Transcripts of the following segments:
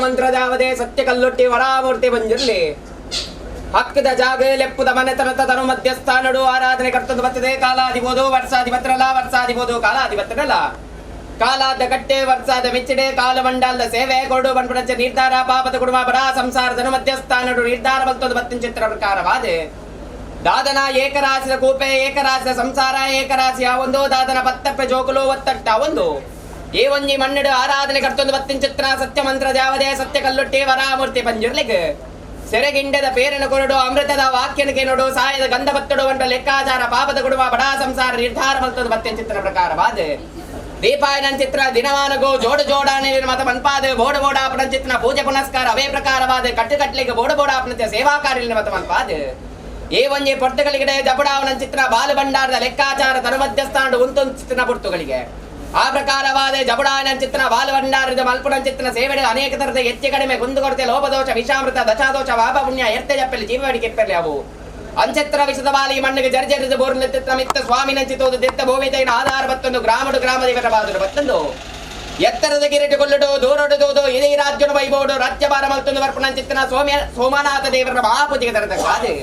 ಮಂತ್ರದಾವದೆ ಸತ್ಯ ಕಲ್ಲುಟ್ಟಿ ವರಾಮೂರ್ತಿ ಬಂಜುರ್ಲಿ ಹಕ್ಕದ ಜಾಗ ಲೆಪ್ಪುದ ಮನೆತನದ ತನು ಮಧ್ಯಸ್ಥಾನಡು ಆರಾಧನೆ ಕರ್ತದ್ದು ಬರ್ತದೆ. ಕಾಲಾದಿಬೋದು ವರ್ಷಾಧಿಪತ್ರಲ, ವರ್ಷಾದಿಬೋದು ಕಾಲಾಧಿಪತ್ರಲ. ಕಾಲಾದ ಕಟ್ಟೆ ವರ್ಷಾದ ಮೆಚ್ಚಿಡೆ ಕಾಲಮಂಡಲದ ಸೇವೆ ಕೊಡು ಬನ್ಪುಣಂಚ ನಿರ್ಧಾರ ಪಾಪದ ಕುಡುಮ ಬಡ ಸಂಸಾರದನು ಮಧ್ಯಸ್ಥಾನಡು ನಿರ್ಧಾರ ಬಲ್ತದ್ದು ಬತ್ತಿನ ಚಿತ್ರ ಪ್ರಕಾರವಾದೆ. ದಾದನ ಏಕರಾಶಿದ ಕೂಪೆ ಏಕರಾಶಿದ ಸಂಸಾರ ಏಕರಾಶಿಯ ಒಂದು ದಾದನ ಪತ್ತಪ್ಪೆ ಜೋಕುಲು ಒತ್ತಟ್ಟ ಒಂದು ಈ ಒಂಜಿ ಮಣ್ಣಡು ಆರಾಧನೆ ಕರ್ತೊಂದು ಬತ್ತಿನ ಚಿತ್ರ ಸತ್ಯ ಮಂತ್ರ ದ್ಯಾವದೇ ಸತ್ಯ ಕಲ್ಲುಟ್ಟಿ ವರಾಮೂರ್ತಿ ಪಂಜುರ್ಲಿಗ್ ಸೆರೆಗಿಂಡದ ಪೇರನ ಕೊರಡು ಅಮೃತದ ವಾಕ್ಯನಕ್ಕೆ ನೋಡು ಸಾಯದ ಗಂಧ ಬತ್ತಡು వంట ಲೆಕ್ಕಾಚಾರ ಪಾಪದ ಕುಡುವ ಬಡ ಸಂಸಾರ ನಿರ್ಧಾರ ಮಲ್ತದ ಬತ್ತಿನ ಚಿತ್ರ ಪ್ರಕಾರವಾದ. ದೀಪಾಯನ ಚಿತ್ರ ದಿನಮಾನಗೋ ಜೋಡು ಜೋಡಾನೆ ಮತ ಮನ್ಪಾದ ಬೋಡ ಬೋಡಾಪನ ಚಿತ್ರ ಪೂಜೆ ಪುನಸ್ಕಾರ ಅವೇ ಪ್ರಕಾರವಾದ ಕಟ್ಟು ಕಟ್ಲಿಗೆ ಬೋಡ ಬೋಡಾಪನ ಸೇವಾ ಕಾರ್ಯ ಮತ ಮನ್ಪಾದ. ಈ ಒಂಜಿ ಪೊರ್ತುಗಳಿಗೆ ಜಪಡಾವನ ಚಿತ್ರ ಬಾಲು ಭಂಡಾರದ ಲೆಕ್ಕಾಚಾರ ತನು ಮಧ್ಯಸ್ಥಾನ ಉಂತೊಂದು ಚಿತ್ರ ಪೊರ್ತುಗಳಿಗೆ ಆ ಪ್ರಕಾರವಾದ ಜಬುಡಾಯನ ಚಿತ್ರ ಬಾಲಭಂಡಾರದ ಮಲ್ಪುನ ಚಿತ್ರ ಸೇವೆಡೆ ಅನೇಕ ತರದ ಹೆಚ್ಚು ಕಡಿಮೆ ಕುಂದುಕೊರತೆ ಲೋಪದೋಷ ವಿಷಾಮೃತ ದಶಾದೋಷ ವಾಪ ಪುಣ್ಯ ಎರ್ತೆ ಜಪ್ಪಲಿ ಜೀವಡಿಕೆ ಎಪ್ಪಲಿ ಅವು ಅಂಚಿತ್ರ ವಿಷದ ಬಾಲಿ ಮಣ್ಣಿಗೆ ಜರ್ಜರಿದ ಬೋರ್ನ ಚಿತ್ರ ಮಿತ್ತ ಸ್ವಾಮಿನ ಚಿತ್ತೋದು ದಿತ್ತ ಭೂಮಿ ತೈನ ಆಧಾರ ಬತ್ತೊಂದು ಗ್ರಾಮಡು ಗ್ರಾಮ ದೇವರ ಬಾದರು ಬತ್ತೊಂದು ಎತ್ತರದ ಕಿರೀಟಗೊಳ್ಳುಡು ದೂರೊಡೆದೋದು ಇದೇ ರಾಜ್ಯನು ವೈಬೋಡು ರಾಜ್ಯಭಾರ ಮಲ್ತೊಂದು ಬರ್ಪುನ ಚಿತ್ರ ಸೋಮನಾಥ ದೇವರ ಮಹಾಪೂಜೆಗೆ ತರದ ಕಾದೆ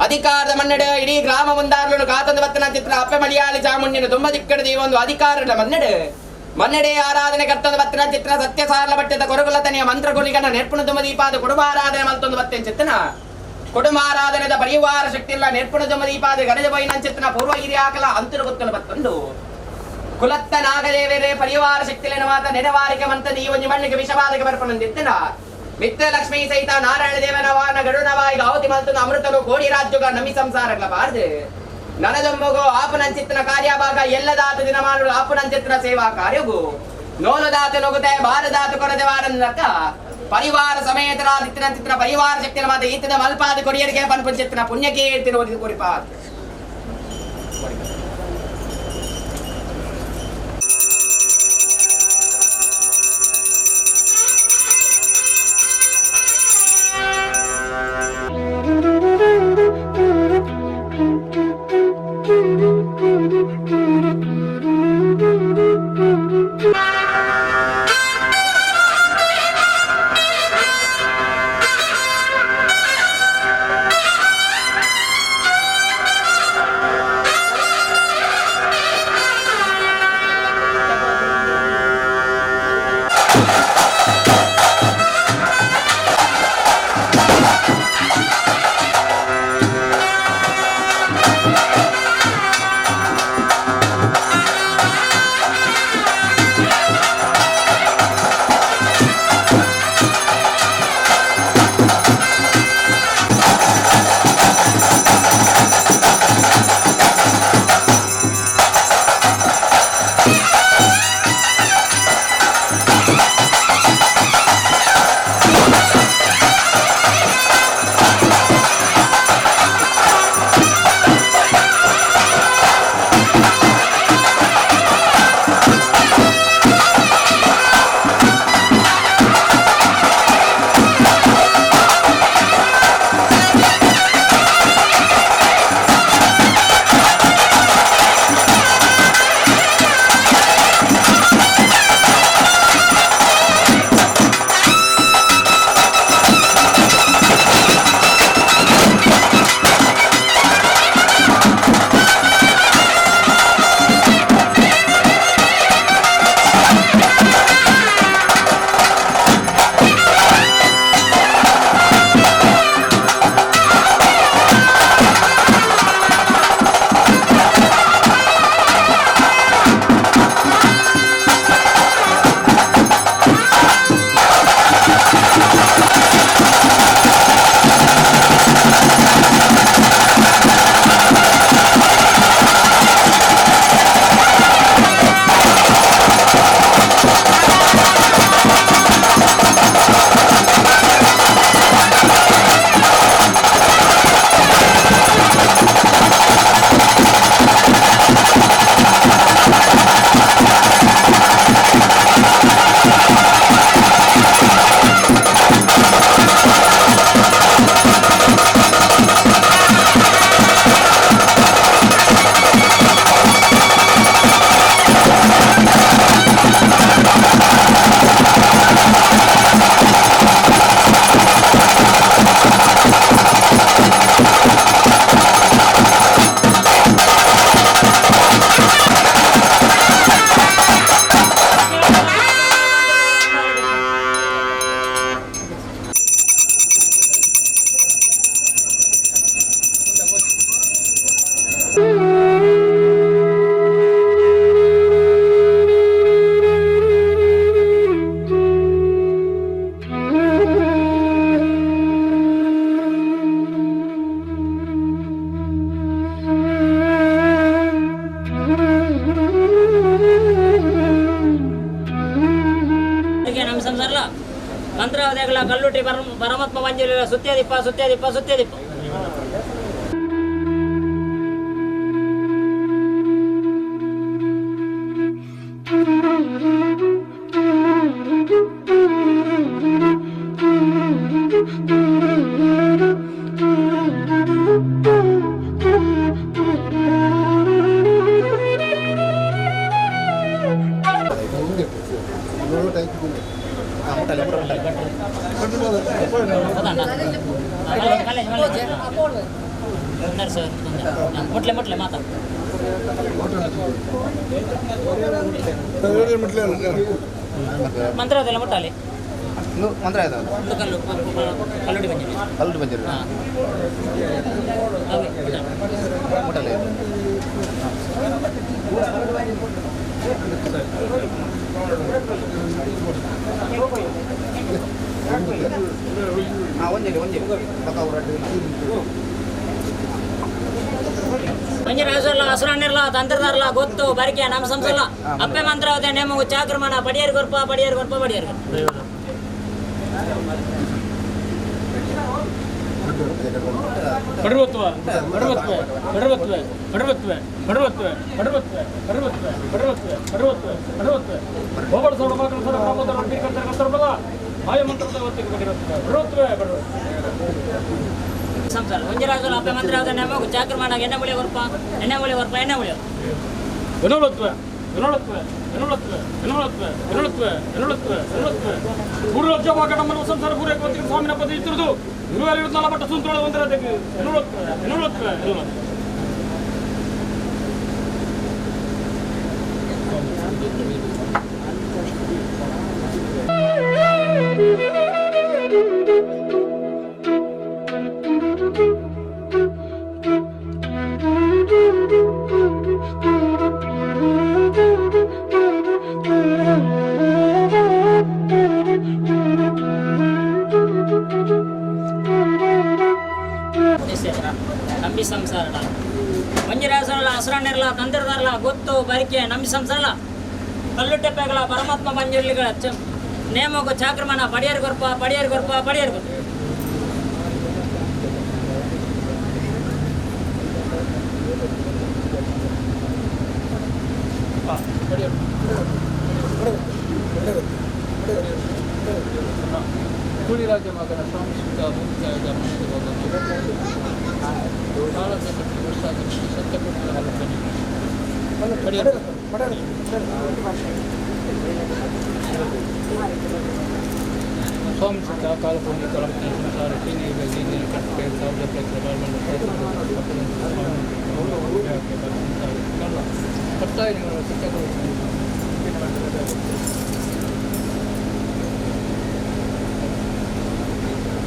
ಅಧಿಕಾರದ ಮನ್ನಡೆ ಇಡೀ ಗ್ರಾಮ ಮುಂದಾರಲು ಕಾತಂದು ಬತ್ತನ ಚಿತ್ರ ಅಪ್ಪೆ ಮಲಯಾಳಿ ಚಾಮುಂಡಿನ ತುಂಬ ದಿಕ್ಕಡದ ಈ ಒಂದು ಅಧಿಕಾರದ ಮನ್ನಡೆ ಮನ್ನಡೆ ಆರಾಧನೆ ಕರ್ತಂದು ಬತ್ತನ ಚಿತ್ರ ಸತ್ಯ ಸಾರಲ ಬಟ್ಟೆದ ಕೊರಗುಲತನೆಯ ಮಂತ್ರಗುಲಿಗನ ನೆರ್ಪುಣ ತುಮ ದೀಪಾದ ಕುಟುಂಬಾರಾಧನೆ ಮಲ್ತೊಂದು ಬತ್ತಿನ ಚಿತ್ರನ ಕುಟುಂಬಾರಾಧನೆದ ಪರಿವಾರ ಶಕ್ತಿ ಇಲ್ಲ ನೆರ್ಪುಣ ತುಮ ದೀಪಾದ ಗಣಜ ಬೈನ ಚಿತ್ರನ ಪೂರ್ವ ಹಿರಿಯಾಕಲ ಅಂತರು ಗೊತ್ತಲು ಬತ್ತೊಂದು ಕುಲತ್ತ ನಾಗದೇವರೇ ಪರಿವಾರ ಶಕ್ತಿಲೇನ ಮಾತ ನೆನವಾರಿಕೆ ಮಂತದ ಈ ಒಂದು ಮಣ್ಣಿಗೆ ವಿಷವಾದಕ್ಕೆ ಬರ್ಪಣಂದಿತ್ತನ ಮಿತ್ರ ಲಕ್ಷ್ಮೀ ಸಹಿತ ನಾರಾಯಣ ದೇವನ ವಾನ ಗರುಡನವಾಯಿಗ ಆಹುತಿ ಮಲ್ತನ ಅಮೃತನು ಕೋಡಿ ರಾಜ್ಯಗ ನಮಿ ಸಂಸಾರಗಳ ಬಾರದು ನನದೊಮ್ಮಗೋ ಆಪನಂಚಿತ್ತನ ಕಾರ್ಯಭಾಗ ಎಲ್ಲದಾತ ದಿನಮಾನಗಳು ಆಪನಂಚಿತ್ತನ ಸೇವಾ ಕಾರ್ಯಗು ನೋಲುದಾತ ನೊಗುತೆ ಬಾರದಾತ ಕೊರದೆ ವಾರನ್ನಕ್ಕ ಪರಿವಾರ ಸಮೇತರಾದಿತ್ತಿನ ಚಿತ್ರ ಪರಿವಾರ ಶಕ್ತಿನ ಮಾತ ಈತನ ಮಲ್ಪಾದ ಕೊಡಿಯರಿಗೆ ಪನ್ಪುಂಚಿತ್ತನ ಪುಣ್ಯಕೀರ್ತಿನ ಓದಿ ಕುರಿಪಾತ್. ಪೆಗಲ ಕಲ್ಲುಟ್ಟಿ ಪರಮಾತ್ಮ ಪಂಜುರ್ಲಿ ಸುತ್ತೇದಿಪ್ಪ ಸುತ್ತೇದಿಪ್ಪ ಸುತ್ತೇದಿಪ್ಪ. ಮುಟ್ಲೆ ಮುಟ್ಲೆ ಮಾತಾ ಮಂತ್ರ ಅದೆಲ್ಲ ಮುಟ್ಟಾಲಿ ಮಂತ್ರ ಕಲ್ಲು ಕಲ್ಲುಡಿ ಬಂಜಿರಿ ಕಲ್ಲುಡಿ ಬಂಜಿರಿ ಮುಟ್ಟಲೆ ಒಂಜಿ ಒಂಜಿ ಮಂಜರಾಜಲ್ಲ ಅಸುರನ್ನಿರ್ಲ ತಂತ್ರದಾರಲ್ಲ ಗೊತ್ತು ಬರಿಕೆ ನಮ್ಮ ಸಂಸಲ್ಲ ಅಪ್ಪೆ ಮಂತ್ರ ಅವತೆ ನೇಮಗು ಚಾಕ್ರಮಣ ಪಡಿಯರ್ ಕೊರ್ಪ ಪಡಿಯರ್ ಕೊರ್ಪ ಪಡಿಯರ್ ಪಡವತ್ವ ಪಡವತ್ವ ಪಡವತ್ವ ಪಡವತ್ವ ಪಡವತ್ವ ಪಡವತ್ವ ಪಡವತ್ವ ಪಡವತ್ವ ಪಡವತ್ವ ಪಡವತ್ವ ಒಬ್ಬರು ಸೌಡ ಮಕ್ಕಳು ಸೌಡ ಪ್ರಮೋದರ ಕರ್ತರ ಕರ್ತರ್ಬಲ ಮಾಯ ಮಂತ್ರದ ಹೊತ್ತಿಗೆ ಬಡಿರತ್ವ ಪಡವತ್ವ ಪಡವತ್ವ ಸಂಸಾರ ಮಂಜರಾಜಲ್ಲ ಅಪ್ಪೆ ಮಂತ್ರ ಅವತೆ ನೇಮಗು ಚಾಕ್ರಮಣ ಎಣ್ಣೆ ಮುಳಿ ಕೊರ್ಪ ಎಣ್ಣೆ ಮುಳಿ ಕೊರ್ಪ ಎಣ್ಣೆ ಮುಳಿ ವಿನೋಳತ್ವ ವಿನೋಳತ್ವ ವಿನೋಳತ್ವ ವಿನೋಳತ್ವ ವಿನೋಳತ್ವ ವಿನೋಳತ್ವ ವಿನೋಳತ್ವ ಪೂರ್ವಜ್ಜ ನಮ್ಮನ್ನು ಸಂಸಾರ ಪೂರೈಕೆ ಹೊತ್ತಿಗೆ ಸ್ವಾಮಿನ ಪದ ಇತ್ತಿರುದು ಗುರುವಾರ ಪಟ್ಟ ಸುಂದರ ಒಂದರ ವಿನೋಳತ್ವ ವಿನೋಳತ್ವ ವಿನೋಳತ್ವ. ನಂಬಿ ಸಂಸಾರ ಮಂಜರಾಸರಲ್ಲ ಅಸುರನ್ನಿರಲ್ಲ ತಂತ್ರದಾರಲ್ಲ ಗೊತ್ತು ಬರಿಕೆ ನಂಬಿ ಸಂಸಾರಲ್ಲ ಕಲ್ಲುಟ್ಟೆಪ್ಪೆಗಳ ಪರಮಾತ್ಮ ಮಂಜುರ್ಲಿಗಳ ನೇಮಗು ಚಾಕ್ರಮಣ ಪಡಿಯರ್ ಕೊರ್ಪ ಪಡಿಯರ್ ಕೊರ್ಪ ಪಡಿಯರ್ ಕೊರ್ಪ. ಕೂಲಿರಾಜ ಮಗನ ಸ್ವಾಮಿ ಸುತ್ತ ಭೂಮಿತಾಯದ ಕಾಲದ ಕಟ್ಟಿ ವರ್ಷ ಸ್ವಾಮಿ ಸುತ್ತ ಕಾಲಪೂರ್ಣಿ ಕಳಂತಿ ಸಂಸಾರ ಚೀನಿ ಕಟ್ಟೆ ಸಾವಿರದ ಪಟ್ಟಾಯಿನಿಗಳ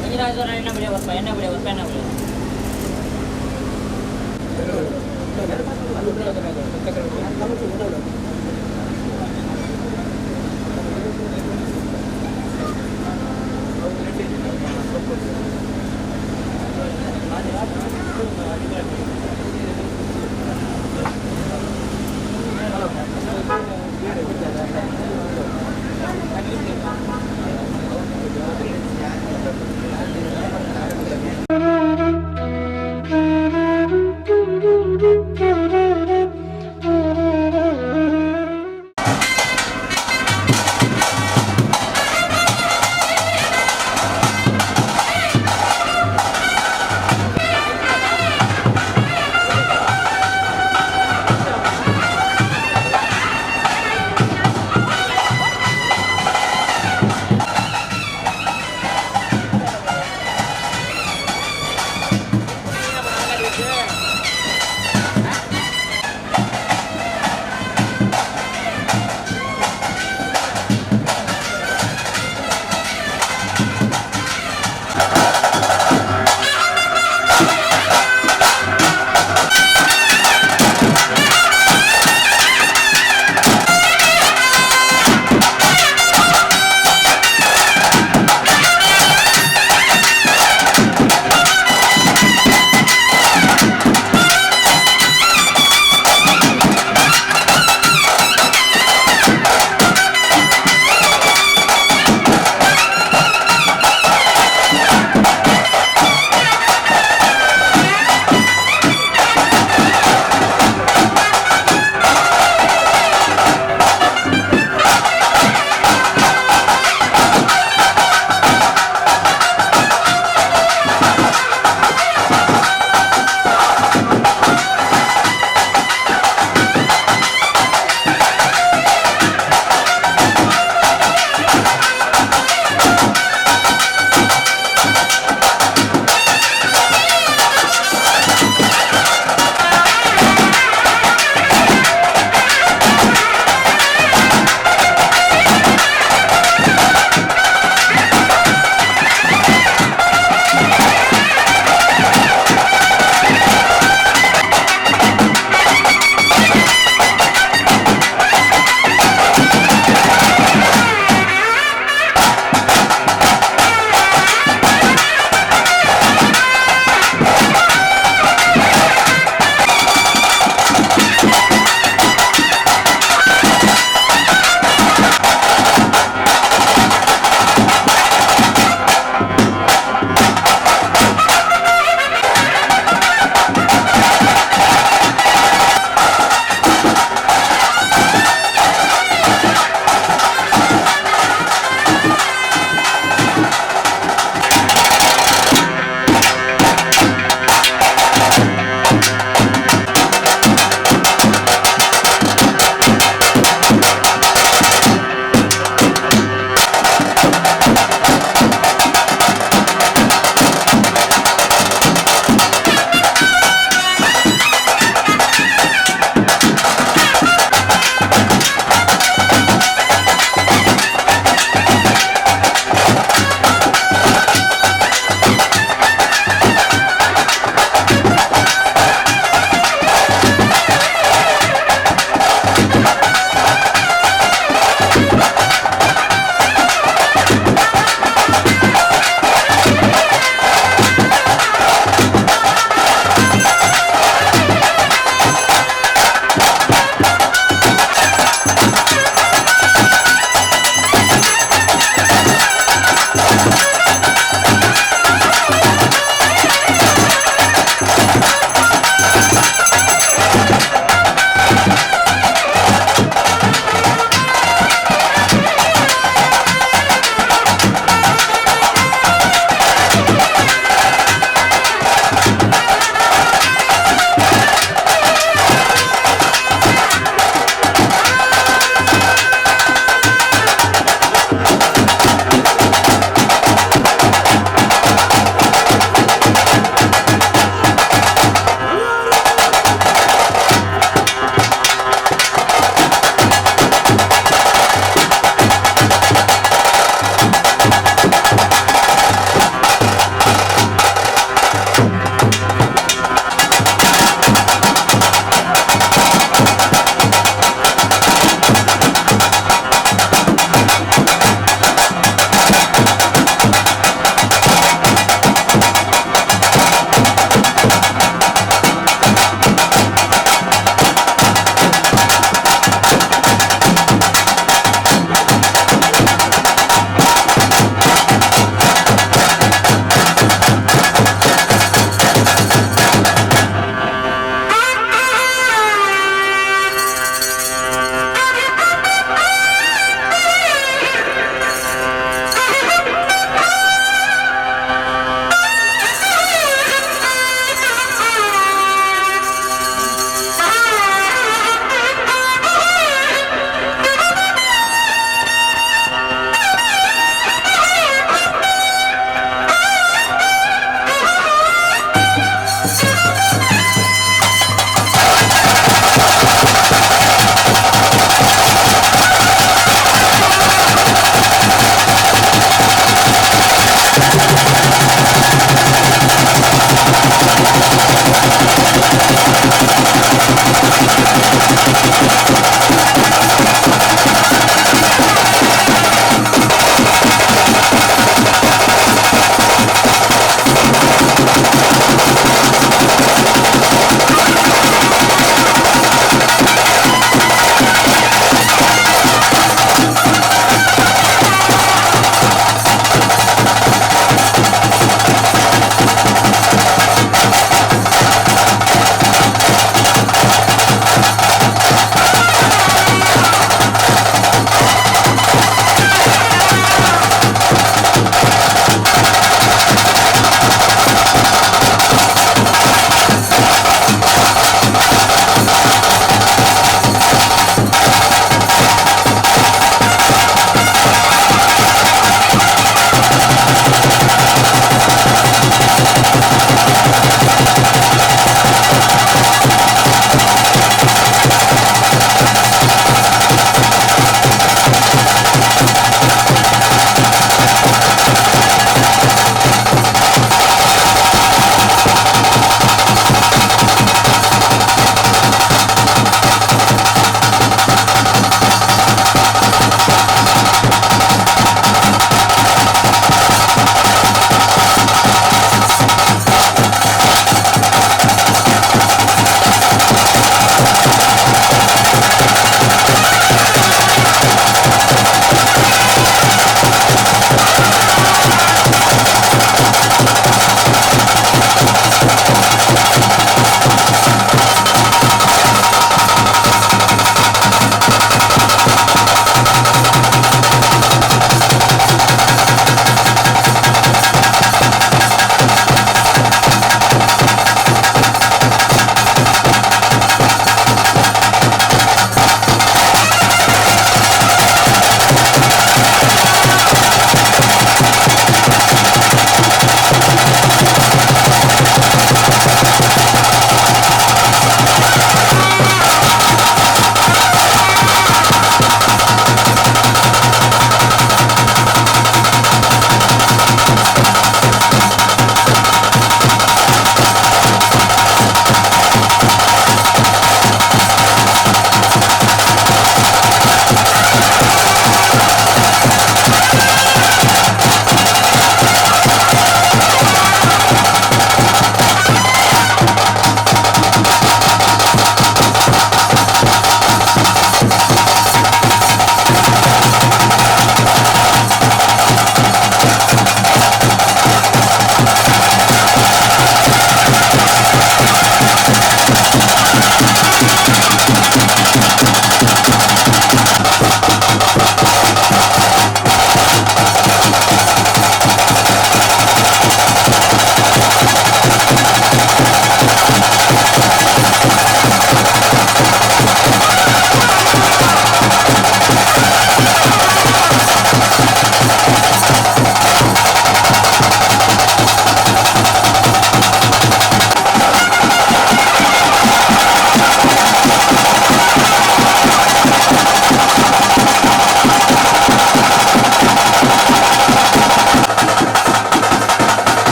ಮಂಜರಾಜರ ಎಣ್ಣೆ ಮುಳಿ ಕೊರ್ಪ ಎಣ್ಣೆ ಮುಳಿ ಕೊರ್ಪ ಎಣ್ಣೆ ಮುಳಿ.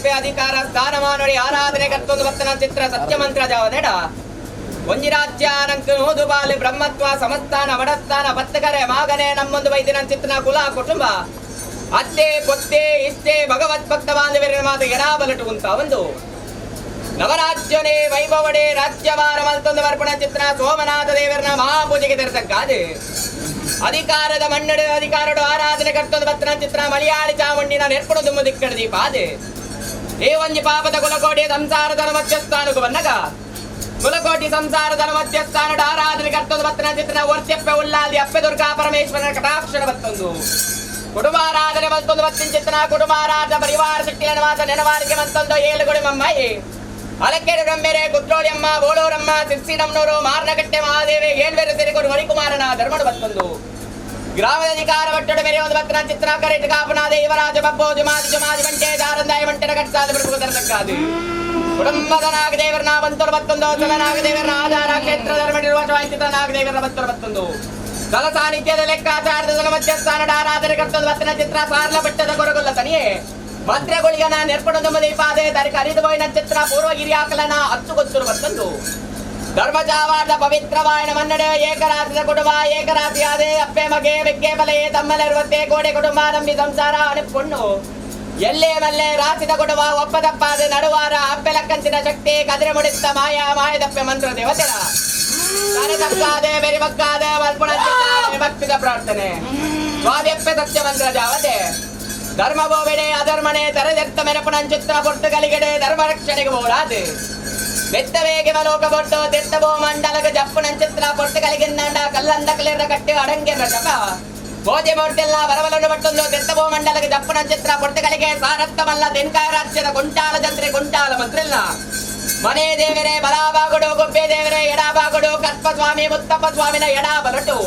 ಒರ್ತಿಯಪ್ಪೆ ಅಧಿಕಾರ ಸ್ಥಾನಮಾನೊಡಿ ಆರಾಧನೆ ಕರ್ತೊಂದು ಬತ್ತನ ಚಿತ್ರ ಸತ್ಯಮಂತ್ರ ಜಾವದೆಡ ಒಂಜಿ ರಾಜ್ಯ ನಂಕ್ ನೂದು ಬಾಲು ಬ್ರಹ್ಮತ್ವ ಸಮಸ್ಥಾನ ವಡಸ್ಥಾನ ಬತ್ತಕರೆ ಮಾಗನೆ ನಮ್ಮೊಂದು ವೈದ್ಯನ ಚಿತ್ರನ ಕುಲ ಕುಟುಂಬ ಅತ್ತೆ ಪೊತ್ತೆ ಇಷ್ಟೇ ಭಗವತ್ ಭಕ್ತ ಬಾಂಧವರಿನ ಮಾತು ಎಡಾಬಲಟು ಅಂತ ಒಂದು ನವರಾಜ್ಯನೇ ವೈಭವಡೆ ರಾಜ್ಯಭಾರ ಮಲ್ತೊಂದು ಬರ್ಪಣ ಚಿತ್ರ ಸೋಮನಾಥ ದೇವರನ ಮಹಾಪೂಜೆಗೆ ತೆರೆತಕ್ಕಾದೆ ಅಧಿಕಾರದ ಮನ್ನಡೆ ಅಧಿಕಾರಡು ಆರಾಧನೆ ಕರ್ತೊಂದು ಬತ್ತನ ಚಿತ್ರ ಮಲಯಾಳಿ ಚಾಮುಂಡಿನ ನೆರ್ಪಣ ದುಮ್ಮು ದಿಕ್ಕಡ ದೀಪ ಅದೇ ಏ ಒಂಜಿ ಪಾಪದ ಕುಲಕೋಟಿ ಸಂಸಾರದ ಮಧ್ಯಸ್ಥಾನಕ್ಕೂ ಬನ್ನಗ ಕುಲಕೋಟಿ ಸಂಸಾರದ ಮಧ್ಯಸ್ಥಾನದ ಆರಾಧನೆ ಕರ್ತೊಂದು ಬತ್ತನ ಚಿತ್ರ ಒರ್ತೆಪ್ಪೆ ಉಲ್ಲಾದಿ ಅಪ್ಪೆ ದುರ್ಗಾ ಪರಮೇಶ್ವರನ ಕಟಾಕ್ಷಣ ಬತ್ತೊಂದು ಕುಟುಂಬಾರಾಧನೆ ಬಂತೊಂದು ಬತ್ತಿನ ಚಿತ್ರನ ಕುಟುಂಬಾರಾಧನ ಪರಿವಾರ ಶಕ್ತಿಯ ಮಾತ ನೆನವಾರಿಗೆ ಬಂತೊಂದು ಏಳುಗುಡಿ ಮಮ್ಮಾಯಿ ಅಲಕೆರೆ ಬ್ರಹ್ಮೆರೆ ಕುದ್ರೋಳಿಯಮ್ಮ ಬೋಳೂರಮ್ಮ ಸಿರ್ಸಿನಮ್ಮನವರು ಮಾರ್ನಕಟ್ಟೆ ಮಹಾದೇವಿ ಏಳ್ಬೇರೆ ಸಿರಿಗುರು ಹರಿಕುಮಾರನ ಧರ್ಮಡು ಬತ್ತೊಂದು ಗ್ರಾಮದ ಅಧಿಕಾರ ಒಟ್ಟಡು ಮೇರೆ ಒಂದು ಬತ್ತನ ಚಿತ್ರ ಕರೆಟ್ ಕಾಪನಾದ ಯುವರಾಜ ಬಬ್ಬೋ ಜುಮಾದಿ ಜುಮಾದಿ ಬಂಟೆ ದಾರಂದಾಯ ಬಂಟೆನ ಕಟ್ಸಾದ ಬಿಡುಗು ತರತಕ್ಕಾದು ಕುಟುಂಬದ ನಾಗದೇವರನ ಬಂತರು ಬತ್ತೊಂದು ನಾಗದೇವರನ ಆಧಾರ ಕ್ಷೇತ್ರ ಧರ್ಮಡಿರುವ ಚಿತ್ರ ನಾಗದೇವರನ ಬಂತರು ಬತ್ತೊಂದು ಸ್ಥಳ ಸಾನ್ನಿಧ್ಯದ ಲೆಕ್ಕಾಚಾರದ ಮಧ್ಯಸ್ಥಾನದ ಆರಾಧನೆ ಕರ್ತೊಂದು ಬತ್ತನ ಚಿತ್ರ ಸಾರ್ಲ ಬೆಟ್ಟದ ಕೊರಗುಲ್ಲ ತನಿಯೇ ಮಂತ್ರಗಳಿಗನ ನೆರ್ಪಣದ ದೀಪಾದೆ ತರಿಕ ಅರಿದು ಹೋಯಿನ ಚಿತ್ರ ಪೂರ್ವಗಿರಿಯಾಕಲನ ಅಚ್ಚುಗೊತ್ತರು ಬತ್ತೊಂದು ಧರ್ಮಜಾವಾದ ಪವಿತ್ರವಾಯನ ಮನ್ನಡೆ ಏಕರಾತ್ರಿದ ಕುಟುಂಬ ಏಕರಾತ್ರಿಯಾದೆ ಅಪ್ಪೆ ಮಗೆ ಬೆಕ್ಕೆ ಬಲೆ ತಮ್ಮಲಿರುವಂತೆ ಗೋಡೆ ಕುಟುಂಬ ನಂಬಿ ಸಂಸಾರ ಅನುಕೊಂಡು ಎಲ್ಲೇ ಮಲ್ಲೆ ರಾಸಿದ ಕುಟುಂಬ ಒಪ್ಪದಪ್ಪಾದ ನಡುವಾರ ಅಪ್ಪೆ ಲಕ್ಕಂಚಿನ ಶಕ್ತಿ ಕದಿರೆ ಮುಡಿತ್ತ ಮಾಯಾ ಮಾಯದಪ್ಪೆ ಮಂತ್ರ ದೇವತೆರ ತಕ್ಕಾದೆ ಬೆರಿಬಕ್ಕಾದೆ ಮಲ್ಪುಣ ಭಕ್ತಿದ ಪ್ರಾರ್ಥನೆ ಸ್ವಾದ್ಯಪ್ಪೆ ಸತ್ಯ ಮಂತ್ರ ಜಾವತೆ ಧರ್ಮ ಬೋವೆಡೆ ಅಧರ್ಮನೆ ತರದೆತ್ತ ಮೆನಪುಣಂಚಿತ್ರ ಪೊರ್ತುಗಲಿಗೆಡೆ ಧರ್ಮ ರಕ್ಷಣೆಗೆ ಬೋಳಾದೆ ಬೆತ್ತವೇಗೆ ಮಲೋಕ ಬೊಟ್ಟು ತೆತ್ತಬೋ ಮಂಡಲಗ ಜಪ್ಪುಣಂಚಿತ್ರ ಪೊರ್ತುಗಲಿಗಿಂದಂಡ ಕಲ್ಲಂದಕಲೆರ ಕಟ್ಟಿ ಅಡಂಗೆರ ಜಪ ಭೋಜೆ ಮೂರ್ತಿಲ್ಲ ಬರಬಲನ್ನು ಬಟ್ಟೊಂದು ತೆತ್ತಬೋ ಮಂಡಲಗ ಜಪ್ಪುಣಂಚಿತ್ರ ಪೊರ್ತುಗಲಿಗೆ ಸಾರತ್ತಮಲ್ಲ ತೆನ್ಕಾಯ ರಾಜ್ಯದ ಕುಂಟಾಲ ಜಂತ್ರಿ ಕುಂಟಾಲ ಮಂತ್ರಿಲ್ಲ ಮನೆ ದೇವರೇ ಬಲಾಬಾಗುಡು ಗುಬ್ಬೆ ದೇವರೇ ಎಡಾಬಾಗುಡು ಕರ್ಪ ಸ್ವಾಮಿ ಮುತ್ತಪ್ಪ ಸ್ವಾಮಿನ ಎಡಾಬಲಟು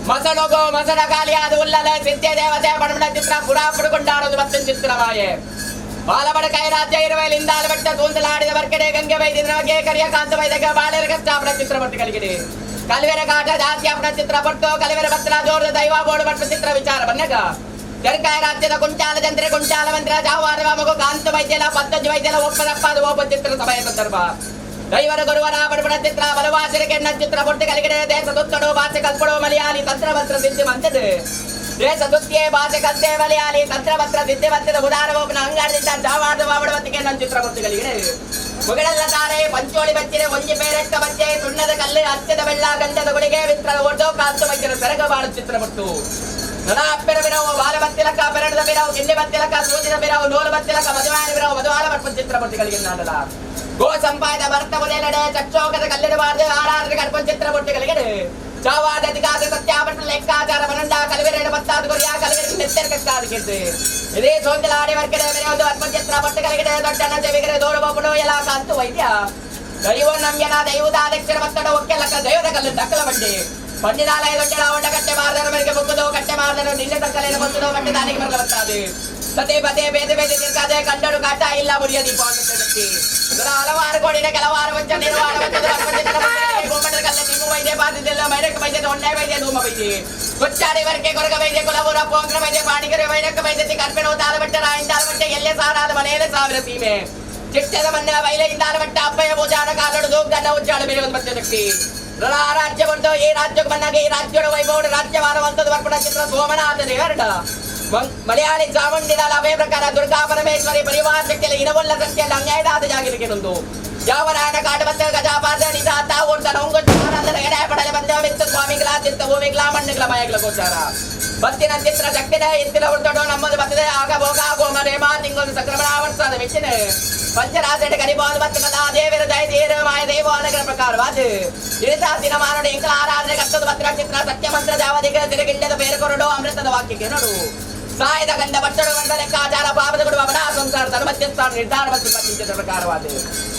ಮಸಣಗೋ ಮಸಣ ಕಾಲಿಯಾದ ಉಲ್ಲಲ ಸಿದ್ಧ ದೇವತೆ ಪಡಮಣ ಚಿತ್ರ ಪುರಾ ಪುಡುಕೊಂಡಾಡೋದು ಮತ್ತು ಚಿತ್ರಮಾಯೆ ಬಾಲಬಡ ಕೈರಾಜ್ಯ ಇರುವಲಿಂದಾಲ ಬೆಟ್ಟ ತೂಂದಲಾಡಿದ ಬರ್ಕಡೆ ಗಂಗೆ ಬೈದಿನ ಕರಿಯ ಕಾಂತ ಬೈದಗ ಬಾಳೆರ ಕಷ್ಟಾಪಣ ಚಿತ್ರ ಪಟ್ಟು ಕಲಿಗಿದೆ ಕಲ್ವೆರ ಕಾಟ ಜಾತಿ ಅಪಣ ಚಿತ್ರ ಪಟ್ಟು ಕಲಿವೆರ ಭತ್ರ ಜೋರದ ದೈವ ಬೋಡು ಪಟ್ಟು ಚಿತ್ರ ವಿಚಾರ ಬನ್ನಗ ತೆರಕಾಯ ರಾಜ್ಯದ ಕುಂಚಾಲ ಜಂತ್ರೆ ಕುಂಚಾಲ ಮಂತ್ರ ಜಾವಾರ ಮಗು ಕಾಂತ ವೈದ್ಯಲ ಪದ್ದತಿ ವೈದ್ಯಲ ಒಪ್ಪದಪ್ಪಾದ ಒಬ್ಬ ಚಿತ್ರ ಸಭೆಯ ಸಂದರ್ಭ ದೈವರ ಗುರುವರ ಬಡಬಡ ಚಿತ್ರ ಬಲವಾಸರ ಕೆಣ್ಣ ಚಿತ್ರ ಪೊಟ್ಟು ಕಲಿಗಡೆ ದೇಶ ತುತ್ತಡು ಭಾಷೆ ಕಲ್ಪಡು ಮಲಯಾಳಿ ತಂತ್ರ ಮಂತ್ರ ಸಿದ್ಧಿ ಮಂತದು ದೇಶ ತುತ್ತಿಯೇ ಭಾಷೆ ಕಲ್ತೆ ಮಲಯಾಳಿ ತಂತ್ರ ಮಂತ್ರ ಸಿದ್ಧಿ ಮಂತದ ಉದಾರ ಒಬ್ಬನ ಅಂಗಾಡದಿಂದ ಜಾವಾರದ ಬಾಬಡವಂತಿಕೆ ನನ್ನ ಚಿತ್ರ ಪೊಟ್ಟು ಕಲಿಗಡೆ ಮುಗಡಲ್ಲ ತಾರೆ ಪಂಚೋಳಿ ಬಚ್ಚಿರೆ ಒಂಜಿ ಪೇರೆಟ್ಟ ಬಚ್ಚೆ ಸುಣ್ಣದ ಕಲ್ಲು ಅಚ್ಚದ ಬೆಳ್ಳ ಗಂಧದ ಗುಳಿಗೆ ವಿತ್ರದ ಒಡ್ಡೋ ಕಾಂತು ವೈದ್ಯರ ಸೆರಗ ಬಾಳು ಚಿತ್ರ ಪೊಟ್ಟು ನನ ಅಪ್ಪೆರ ಬಿರವು ಬಾಲ ಬತ್ತಿಲಕ್ಕ ಪೆರಡದ ಬಿರವು ಗಿಂಡಿ ಬತ್ತಿಲಕ್ಕ ಸೂಜಿದ ಬಿರವು ನೂಲು ಬತ್ತಿಲಕ್ಕ ಮಧುವಾನ ಬಿರವು ಮಧುವಾಲ ಪಟ್ಪ ಚಿತ್ರ ಪೊಟ್ಟುಗಳಿಗೆ ನಾಡಲ ಗೋ ಸಂಪಾದ ಭರತ ಮುಲೇಲಡೆ ಚಕ್ಷೋಕದ ಕಲ್ಲಿಡಬಾರದು ಆರಾಧನೆ ಕಡ್ಪಂ ಚಿತ್ರ ಪೊಟ್ಟುಗಳಿಗೆ ಚಾವಾದ ಅಧಿಕಾದ ಸತ್ಯಾಪಟ್ಟ ಲೆಕ್ಕಾಚಾರ ಬನಂಡ ಕಲಿವೆರಡು ಪತ್ತಾದು ಕೊರಿಯ ಕಲಿವೆರ ನೆತ್ತೆರ್ಕಕ್ಕಾದ ಕಿದ್ದು ಇದೇ ಸೋಂದಲಾಡಿ ವರ್ಗಡೆ ಮೇರೆ ಒಂದು ಅರ್ಪಣ ಚಿತ್ರ ಪೊಟ್ಟುಗಳಿಗೆ ದೊಡ್ಡಣ್ಣ ಚೆವಿಗರೆ ದೋರು ಬೋಪಡು ಎಲ್ಲ ಕಾಂತು ವೈದ್ಯ ದೈವ ನಮ್ಯನ ದೈವದ ಅಧ್ಯಕ್ಷರ ಒತ್ತಡ ಒಕ್ಕೆಲಕ್ಕ ದೈವದ ಕಲ್ಲು ದಕ್ಕಲ ಬಂಡಿ ಪಂಡಿದಾಲಯ ದೊಡ್ಡ ಉಂಡ ಕಟ್ಟೆ ಮಾರದರ ಮೇರೆಗೆ ಬೊಕ್ಕುದು ಕಟ್ಟೆ ಮಾರದರ ನಿನ್ನೆ ತಕ್ಕಲೇನು ಬೊತ್ತದು ಬಟ್ಟೆ ದಾನಿಗೆ ಬರಲ ಬತ್ತಾದೆ ಸತೆ ಪತೆ ಬೇದೆ ಬೇದೆ ತಿರ್ಕಾದೆ ಕಂಡಡು ಕಾಟ ಇಲ್ಲ ಮುರಿಯ ದೀಪ ಶಕ್ತಿ ಹಲವಾರು ಕೋಡಿನ ಕೆಲವಾರು ವಂಚ ನಿರ್ವಾಣ ಗೋಮಟದ ಕಲ್ಲ ನಿಮ್ಮು ವೈದ್ಯ ಬಾಧಿಸಿಲ್ಲ ಮೈರಕ್ಕೆ ವೈದ್ಯ ದೊಣ್ಣೆ ವೈದ್ಯ ಧೂಮ ವೈದ್ಯ ಕೊಚ್ಚಾಡಿ ವರ್ಕೆ ಕೊರಗ ವೈದ್ಯ ಕುಲಪುರ ಪೋಂಗ್ರ ವೈದ್ಯ ಪಾಣಿಗರೆ ವೈರಕ್ಕ ವೈದ್ಯತಿ ಕರ್ಪೆಣು ತಾಲಬಟ್ಟೆ ರಾಯಿಂದ ತಾಲಬಟ್ಟೆ ಎಲ್ಲೆ ಸಾರಾದ ಮನೆಯಲ್ಲೇ ಸಾವಿರ ಸೀಮೆ ಚಿಟ್ಟದ ಮನ್ನ ಬೈಲೆಯಿಂದ ಆಲಬಟ್ಟ ಅಪ್ಪಯ್ಯ ಪೂಜಾನ ಕಾಲಡು ದೂಗನ್ನ ಉಜ್ಜಾಳು ಬೇರೆ ಒಂದು ಮಧ್ಯ ಶಕ್ತಿ ಆ ರಾಜ್ಯ ಬಂತು ಈ ರಾಜ್ಯಕ್ಕೆ ಬಂದಾಗ ಈ ರಾಜ್ಯದ ವೈಭವ ರಾಜ್ಯವಾರವಂತದ್ದು ಬರ್ಪಣ ಚಿತ್ರ ಸೋಮನಾಥ ದೇವರಡ ಮಲಯಾಳಿ ಚಾಮುಂಡಿದಾಲ ಅವೇ ಪ್ರಕಾರ ದುರ್ಗಾ ಪರಮೇಶ್ವರಿ ಪರಿವಾರ ಶಕ್ತಿಯಲ್ಲಿ ಇನವಲ್ಲ ಸತ್ಯಲ್ಲಿ ಅನ್ಯಾಯದಾದ ಜಾಗಿರಿಕೆ ನೊಂದು ಯಾವರಾಯನ ಕಾಡು ಬತ್ತ ಗಜಾಪಾದ ನಿಜ ತಾವು ಉಂಗುಚಾರ ಎಡೆ ಪಡಲೆ ಬಂದ ಮಿತ್ತ ಸ್ವಾಮಿಗಳ ಚಿತ್ತ ಭೂಮಿಗಳ ಮಣ್ಣುಗಳ ಮಯಗಳ ಗೋಚಾರ ಬತ್ತಿನ ಚಿತ್ರ ಶಕ್ತಿನ ಎತ್ತಿನ ಹೊರತೊಡು ನಮ್ಮದು ಬತ್ತದೆ ಆಗ ಭೋಗ ಗೋಮ ರೇಮ ತಿಂಗಳು ಸಂಕ್ರಮಣ ವರ್ಷದ ಮಿಷನ್ ಪಂಚರಾಜ ಕರಿಬೋದು ಬತ್ತ ಮತ ದೇವರ ದಯ ಧೀರ ಮಾಯ ದೈವ ಅನಗರ ಪ್ರಕಾರವಾದ ಇಳಿತ ದಿನ ಮಾನಡ ಇಂಕಲ ಆರಾಧನೆ ಕರ್ತದ ಪತ್ರ ಚಿತ್ರ ಸತ್ಯ ಮಂತ್ರ ಜಾವದಿಗ ತಿರುಗಿಂಡದ ಬೇರೆ ಕೊರಡು ಅಮೃತದ ವಾಕ್ಯಕ್ಕೆ ನೋಡು ಸಾಯದ ಗಂಧ ಬಟ್ಟಡು ಗಂಧ ಲೆಕ್ಕಾಚಾರ ಪಾಪದ ಕೊಡುವ ಬಡ ಸಂಸಾರ ಧರ್ಮಸ್ಥಾನ ನಿರ್ಧಾರ ಮತ್ತು ಪಂಚದ ಪ್ರಕಾರವಾದ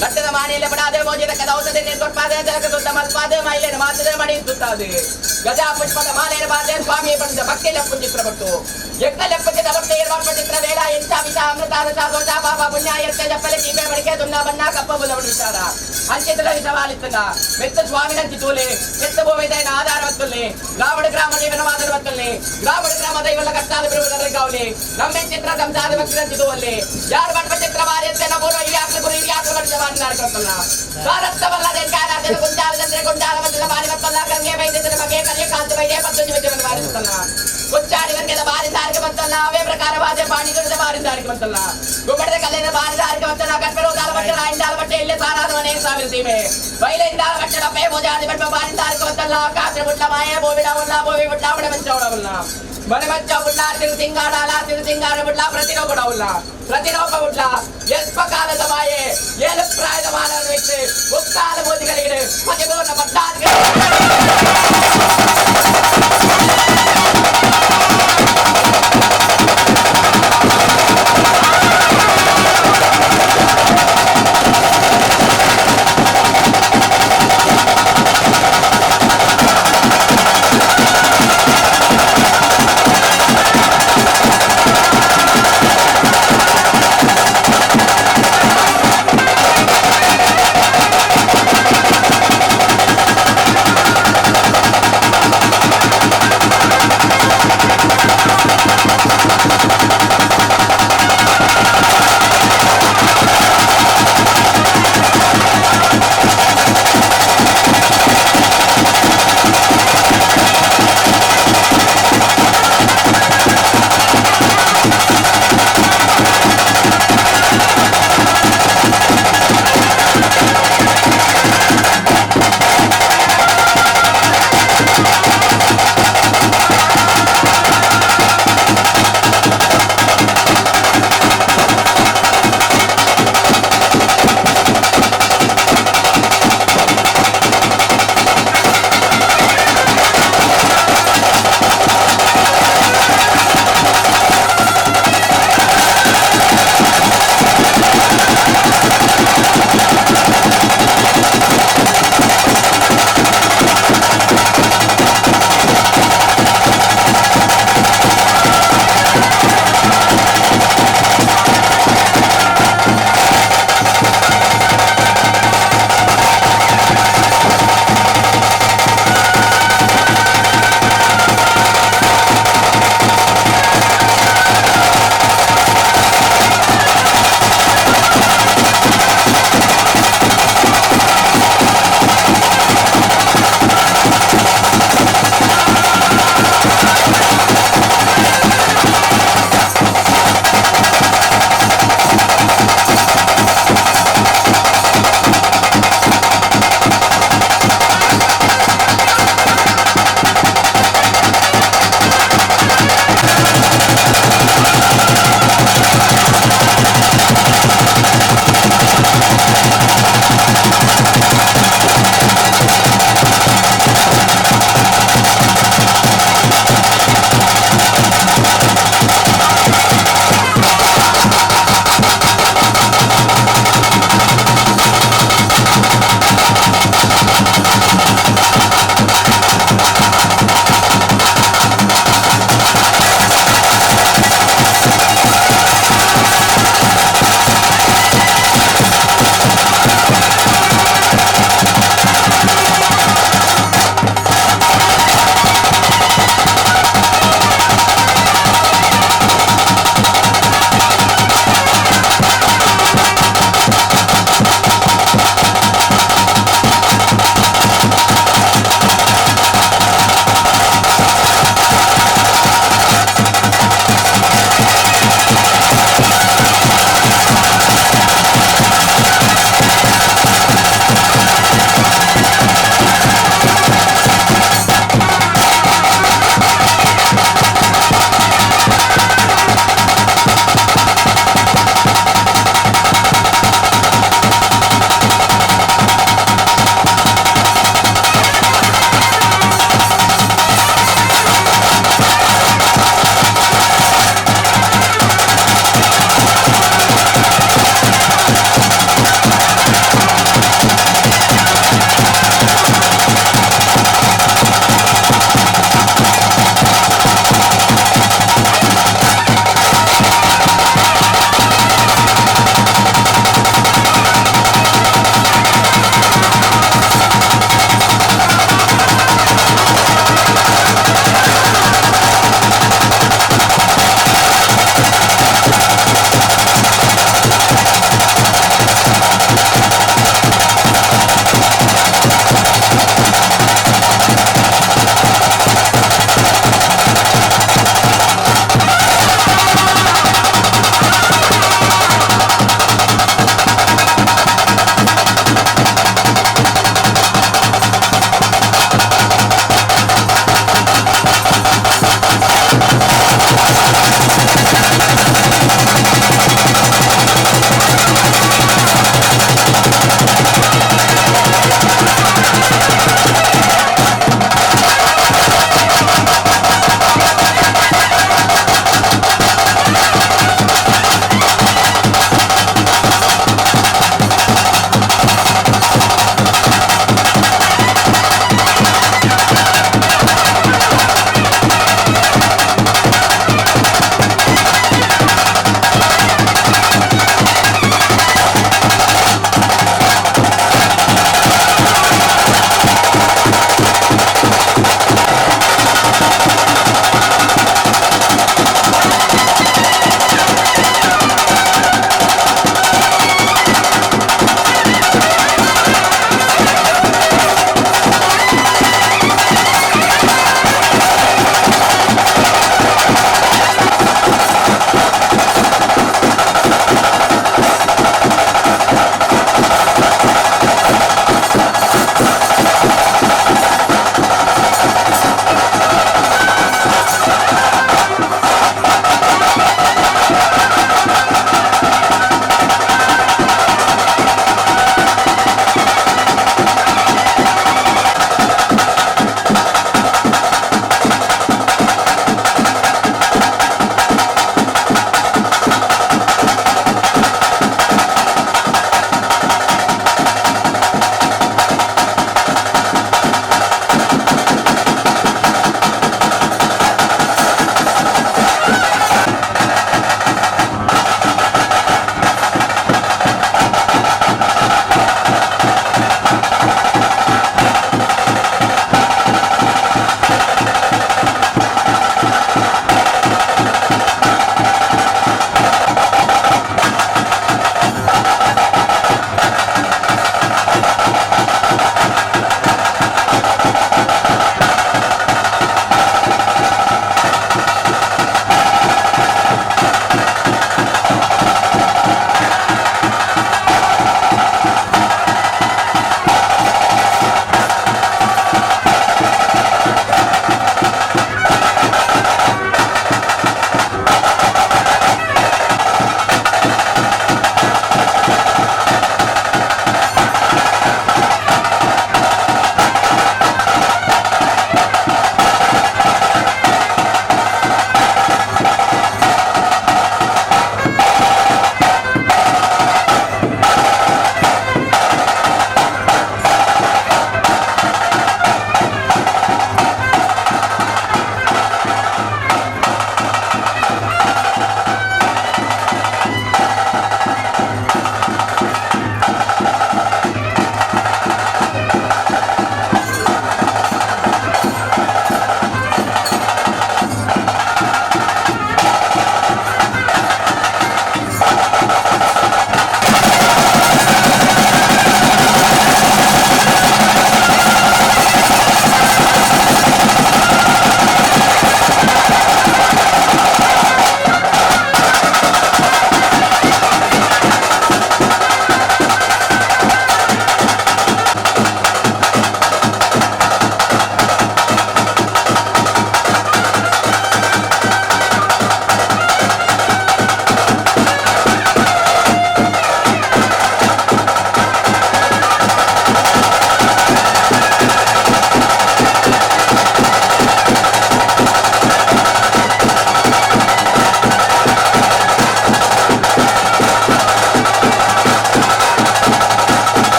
ಲಟ್ಟದ ಮಾನೆಯಲ್ಲಿ ಬಡಾದೆ ಮೋಜಿದ ಕದ ಔಷಧಿ ಕೊಟ್ಪಾದೆ ಜಲಕ ಸುತ್ತ ಮಲ್ಪಾದೆ ಮೈಲೇನ ಮಾತದೆ ಮಣಿ ಸುತ್ತಾದೆ ಗಜ ಪುಷ್ಪದ ಮಾಲೇನ ಬಾದೆ ಸ್ವಾಮಿ ಪಂಚ ಭಕ್ತಿಯ ಪುಂಜಿತ್ರ ಪಟ್ಟು ಯಜ್ಞಲೆಪ್ಪಕ್ಕೆ ದವಟ್ಟೆ ಇರುವ ವೇಳ ಎಂಚ ವಿಷ ಅಮೃತ ರಸ ದೋಷ ಪಾಪ ಪುಣ್ಯ ಎತ್ತೆ ಜಪ್ಪಲೆ ಚೀಪೆ ಮಡಿಕೆ ದುನ್ನ ಬಣ್ಣ ಕಪ್ಪ ಬುಲವಡು ವಿಚಾರ ಅಂಚಿತ್ರ ವಿಷವಾಲಿತ್ತನ ಮೆತ್ತ ಸ್ವಾಮಿನಂಚಿ ತೂಲೆ ಎತ್ತ ಭೂಮಿದೈನ ಆಧಾರ వత్తుల్ని గ్రామడు గ్రామ జీవనవాదన వత్తుల్ని గ్రామడు గ్రామ దైవల కష్టాలు పెరుగుదల కావులి నమ్మే చిత్ర సంసార భక్తులంచి తోలి యారు పట్ల చిత్ర వారి ఎత్తైన పూర్వ ఈ ఆకలి గురి ఈ ఆకలి పడిన వారిని నరకొస్తున్నా భారత వల్ల దేశాల గుంజాల చంద్ర గుంజాల మధ్యల వారి వత్తల్లా గంగే వైద్య మగే కర్య కాంతి వైద్య పద్దుని విద్యమని వారిస్తున్నా కొచ్చాడి వర్గದ ಬಾರಿ ದಾರಿಗೆ ಬಂತಲ್ಲ ಅವೇ ಪ್ರಕಾರ ವಾಜೆ ಪಾಣಿ ಗುರುದ ಬಾರಿ ದಾರಿಗೆ ಬಂತಲ್ಲ ಗುಮ್ಮಡದ ಕಲ್ಲಿನ ಬಾರಿ ದಾರಿಗೆ ಬಂತಲ್ಲ ಕಟ್ಪೆರೋ ದಾಲ ಬಟ್ಟೆ ರಾಯಿನ ದಾಲ ಬಟ್ಟೆ ಇಲ್ಲೇ ಸಾರಾದ ಮನೆ ಸಾವಿರ ಸೀಮೆ ಬೈಲಿನ ದಾಲ ಬಟ್ಟೆ ಡಪ್ಪೆ ಮೋಜಾದಿ ಬಟ್ಟ ಬಾರಿ ದಾರಿಗೆ ಬಂತಲ್ಲ ಕಾಸಿನ ಬುಟ್ಲ ಮಾಯೆ ಬೋವಿಡ ಉಲ್ಲ ಬೋವಿ ಬುಟ್ಲ ಮನೆ ಮಂಚ ಉಡವುಲ್ಲ ಮನೆ ಮಂಚ ಬುಟ್ಲ ತಿರು ಸಿಂಗಾಡಾಲ ತಿರು ಸಿಂಗಾರ ಬುಟ್ಲ ಪ್ರತಿರೋಪ ಉಲ್ಲ ಪ್ರತಿರೋಪ ಬುಟ್ಲ ಎಸ್ಪ ಕಾಲದ ಮಾಯೆ ಏಳು ಪ್ರಾಯದ ಮಾನವ ವ್ಯಕ್ತಿ ಮುಕ್ಕಾಲ ಮೋದಿಗಳಿಗೆ ಪತಿಪೂರ್ಣ ಪಟ್ಟಾದಿಗಳು.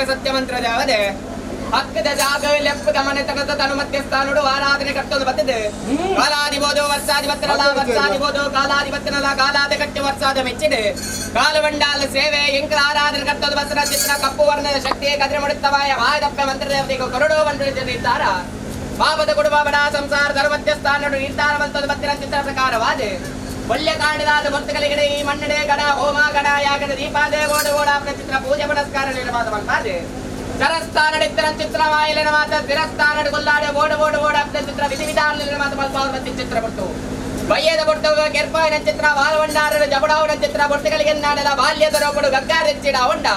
ಅಪ್ಪೆ ಸತ್ಯಮಂತ್ರ ದೇವದೆ ಹಕ್ಕದ ಜಾಗ ಲೆಪ್ಪದ ಮನೆತನದ ತನು ಮಧ್ಯಸ್ಥಾನಡು ಆರಾಧನೆ ಕಟ್ಟೋದು ಬತ್ತದೆ ಕಾಲಾದಿಬೋದು ವರ್ಷಾಧಿಪತ್ರಲ ವರ್ಷಾದಿಬೋದು ಕಾಲಾಧಿಪತ್ರಲ ಕಾಲಾದ ಕಟ್ಟಿ ವರ್ಷಾದ ಮೆಚ್ಚಿದೆ ಕಾಲವಂಡಾಲ ಸೇವೆ ಎಂಕಲ ಆರಾಧನೆ ಕಟ್ಟೋದು ಬತ್ತರ ಚಿತ್ರ ಕಪ್ಪು ವರ್ಣದ ಶಕ್ತಿ ಕದ್ರೆ ಮುಡುತ್ತವಾಯ ಮಾಯದಪ್ಪೆ ಮಂತ್ರದೇವತೆಗೆ ಕೊರಡು ಬಂದು ನಿರ್ಧಾರ ಪಾಪದ ಕುಡುಬ ಸಂಸಾರ ಧರ್ಮಧ್ಯಸ್ಥಾನಡು ನಿರ್ಧಾರ ಬಂತದ್ದು ಬತ್ತಿನ ಚಿತ್ರ ಪ್ರಕಾರವಾದ ಒಳ್ಳೆ ಕಾಂಡದಾದ ಭಕ್ತಗಳಿಗೆ ಈ ಮನ್ನಡೆ ಗಣ ಹೋಮ ಗಣ ಯಾಗದ ದೀಪಾದೆ ಗೋಡ ಗೋಡ ಚಿತ್ರ ಪೂಜೆ ಪುನಸ್ಕಾರ ನಿರ್ಮಾತ ಮಾಡ್ತಾರೆ ಚರಸ್ಥಾನಡಿತ್ತರ ಚಿತ್ರ ವಾಯಿಲಿನ ಮಾತ ಸ್ಥಿರಸ್ಥಾನಡು ಕೊಲ್ಲಾಡೆ ಓಡ ಓಡ ಓಡ ಚಿತ್ರ ವಿಧಿ ವಿಧಾನ ನಿರ್ಮಾತ ಮಲ್ಪಾವತಿ ಚಿತ್ರ ಬಿಟ್ಟು ಬಯ್ಯದ ಬೊಟ್ಟು ಕೆರ್ಪಾಯಿನ ಚಿತ್ರ ವಾಲ್ವಂಡಾರಡು ಜಬಡಾವುನ ಚಿತ್ರ ಬೊಟ್ಟುಗಳಿಗೆ ನಾಡದ ಬಾಲ್ಯದ ರೋಪಡು ಗಗ್ಗಾರೆಚ್ಚಿಡ ಉಂಡ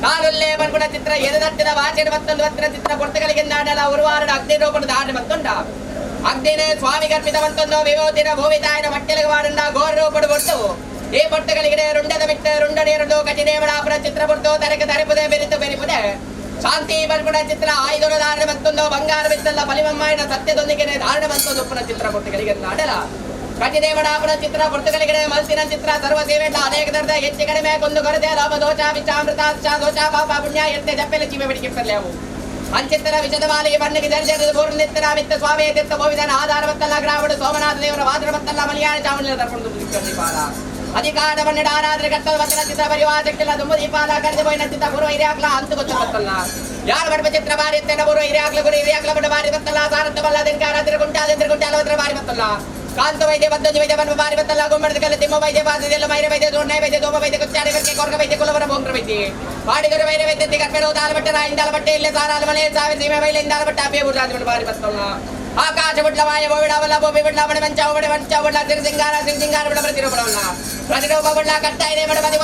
ಕಾಲುಲ್ಲೇ ಬನ್ಗುಣ ಚಿತ್ರ ಎದೆದಟ್ಟಿದ ವಾಚೆಡು ಮತ್ತೊಂದು ಹತ್ತಿರ ಚಿತ್ರ ಬೊಟ್ಟುಗಳಿಗೆ ನಾಡಲ ಉರುವಾರಡು ಅಗ್ನಿ ರೋಪಡು ದಾಡಿ ಮತ್ತೊಂಡ ಅಗ್ನಿನೇ ಸ್ವಾಮಿ ಕರ್ಪಿತವಂತೊಂದು ವಿಭೂತಿನ ಭೂಮಿತಾಯನ ಮಟ್ಟೆಲಿಗೆ ವಾಡುಂಡ ಘೋರ ರೂಪಡು ಬೊಟ್ಟು ಈ ಬೊಟ್ಟುಗಳಿಗೆ ರುಂಡದ ಬಿಟ್ಟು ರುಂಡ ನೀರುಂಡು ಕಟಿದೇವಳಾಪುರ ಚಿತ್ರ ಬೊಟ್ಟು ತರಕ ತರಪುದೆ ಬೆರಿತು ಬೆರಿಪುದೆ ಶಾಂತಿ ಬಲ್ಗುಣ ಚಿತ್ರ ಆಯುಧನ ಧಾರಣ ಮತ್ತೊಂದು ಬಂಗಾರ ಬಿತ್ತಲ್ಲ ಬಲಿಮಮ್ಮಾಯನ ಸತ್ಯದೊಂದಿಗೆ ಧಾರಣ ಮಂತೊಂದು ಉಪ್ಪುನ ಚಿತ್ರ ಬೊಟ್ಟುಗಳಿಗೆ ನಾಡಲ ಕಟಿದೇವಳಾಪುರ ಚಿತ್ರ ಬೊಟ್ಟುಗಳಿಗೆ ಮಲ್ಸಿನ ಚಿತ್ರ ಸರ್ವ ಸೇವೆ ಅನೇಕ ದರ್ದ ಹೆಚ್ಚು ಕಡಿಮೆ ಕೊಂದು ಕೊರತೆ ಲೋಪ ದೋಷ ವಿಚಾಮೃತ ದೋಷ ಪಾಪ ಪುಣ್ಯ ಎತ್ತೆ ಜಪ್ಪೆಲೆ ಜೀವ ಬಿಡಿಕೆ ಲೇವು ಅಂಚಿತ್ತರ ವಿಶದವಾಲಿ ಬಣ್ಣಿಗೆ ದರ್ಜದ ಬೋರ್ನಿತ್ತರ ಮಿತ್ತ ಸ್ವಾಮಿ ತೀರ್ಥ ಗೋವಿಂದನ ಆಧಾರವತ್ತಲ್ಲ ಗ್ರಾಮಡು ಸೋಮನಾಥ ದೇವರ ವಾದ್ರವತ್ತಲ್ಲ ಮಲಯಾಳ ಚಾಮುಂಡಿನ ತರ್ಕೊಂಡು ದೀಪಾಲ ಅಧಿಕಾರ ಬಣ್ಣಿಡ ಆರಾಧನೆ ಕರ್ತದ ವಚನ ಚಿತ್ರ ಪರಿವಾರಕ್ಕೆಲ್ಲ ದುಂಬು ದೀಪಾಲ ಕರೆದು ಪೋಯಿನ ಚಿತ್ರ ಗುರು ಹಿರಿಯಾಕ್ಲ ಅಂತ ಗೊತ್ತ ಗೊತ್ತಲ್ಲ ಯಾರು ಬಡಪ ಚಿತ್ರ ಬಾರಿ ಎತ್ತೆನ ಗುರು ಹಿರಿಯಾಕ್ಲ ಗುರು ಹಿರಿಯಾಕ್ಲ ಬಡ ಬಾರಿ ಬತ್ತಲ್ಲ ಸಾರತ್ತವಲ್ಲ ದೆಂಕಾರ ಗುಂಟಾದ ಗುಂಟಾಲ ಬಾರಿ ಬತ್ತಲ್ಲ ಕಾಂತ ವೈದ್ಯ ಬದ್ದಜ ವೈದ್ಯ ಬನ್ಮ ಬಾರಿ ಬತ್ತಲ್ಲ ಗುಮ್ಮಡದ ಕಲ್ಲ ತಿಮ್ಮ ವೈದ್ಯ ಬಾದೆಲ್ಲ ಮೈರ ವೈದ್ಯ ದೋರ್ಣೆ ವೈದ್ಯ ದೋಮ ವೈದ್ಯ ಕುಚ್ಚಾಡಿ ವರ್ಕೆ ಕೊರಗ ವೈದ್ಯ ಕುಲವರ ಬೋಂಗ್ರ ವೈದ್ಯ ಪಾಡಿಗರು ವೈರ ವೈದ್ಯ ಕರ್ಪೆರೋ ದಾಲ ಬಟ್ಟ ರಾಯಿಂದಾಲ ಬಟ್ಟೆ ಇಲ್ಲ ಸಾರಾಲ ಮಲೆ ಸಾವಿರ ಸೀಮೆ ವೈಲ ಇಂದಾಲ ಬಟ್ಟ ಅಪ್ಪೆ ಬುಡ್ರಾಜ ಬಾರಿ ಬತ್ತಲ್ಲ ಆಕಾಶ ಬುಡ್ಲ ಮಾಯ ಬೋವಿಡವಲ್ಲ ಬೋಬಿ ಬುಡ್ಲ ಮಣಿ ಮಂಚ ಒಬಡೆ ಮಂಚ ಬುಡ್ಲ ಸಿರಿಸಿಂಗಾರ ಸಿರಿಸಿಂಗಾರ ಬುಡ ಪ್ರತಿರೂಪಡವಲ್ಲ ಪ್ರತಿರೂಪ ಬುಡ್ಲ ಕಟ್ಟಾಯಿದೆ ಬಡ ಪದಿ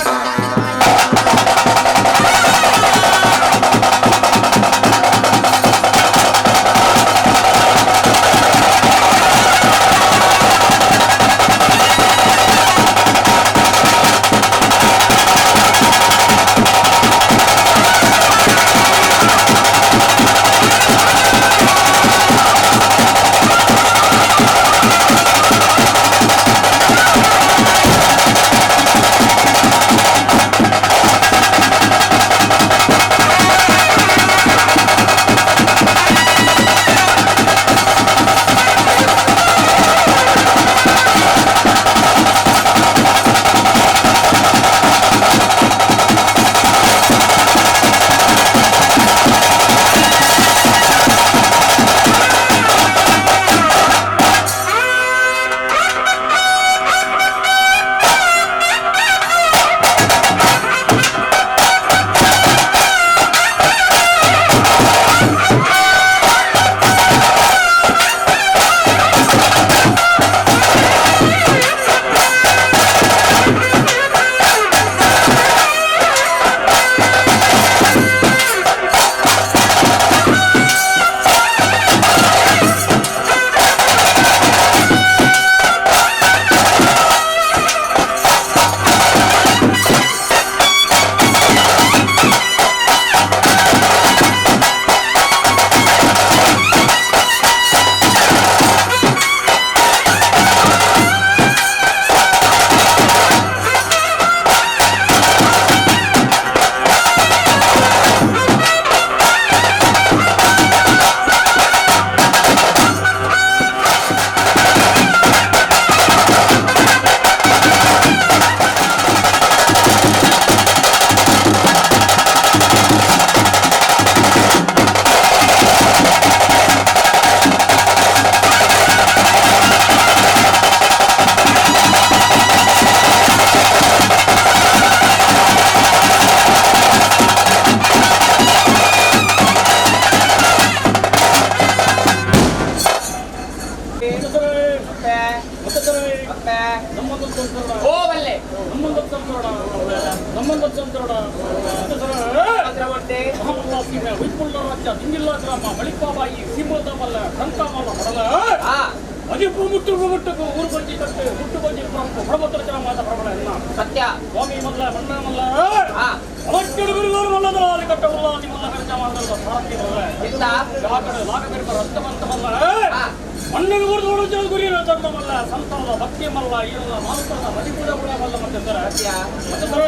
ಮಣ್ಣಿಗೆ ಊರ್ದು ಉಳಿದ ಗುರಿ ಧರ್ಮವಲ್ಲ ಸಂತಾನದ ಭಕ್ತಿಯಮಲ್ಲ ಇರದ ಮಾಂಸದ ಬಲಿಪೂಜೆ ಕೂಡ ಬಲ್ಲ ಮತ್ತೆ ಸರ್ ಸತ್ಯ ಮತ್ತೆ ಸರ್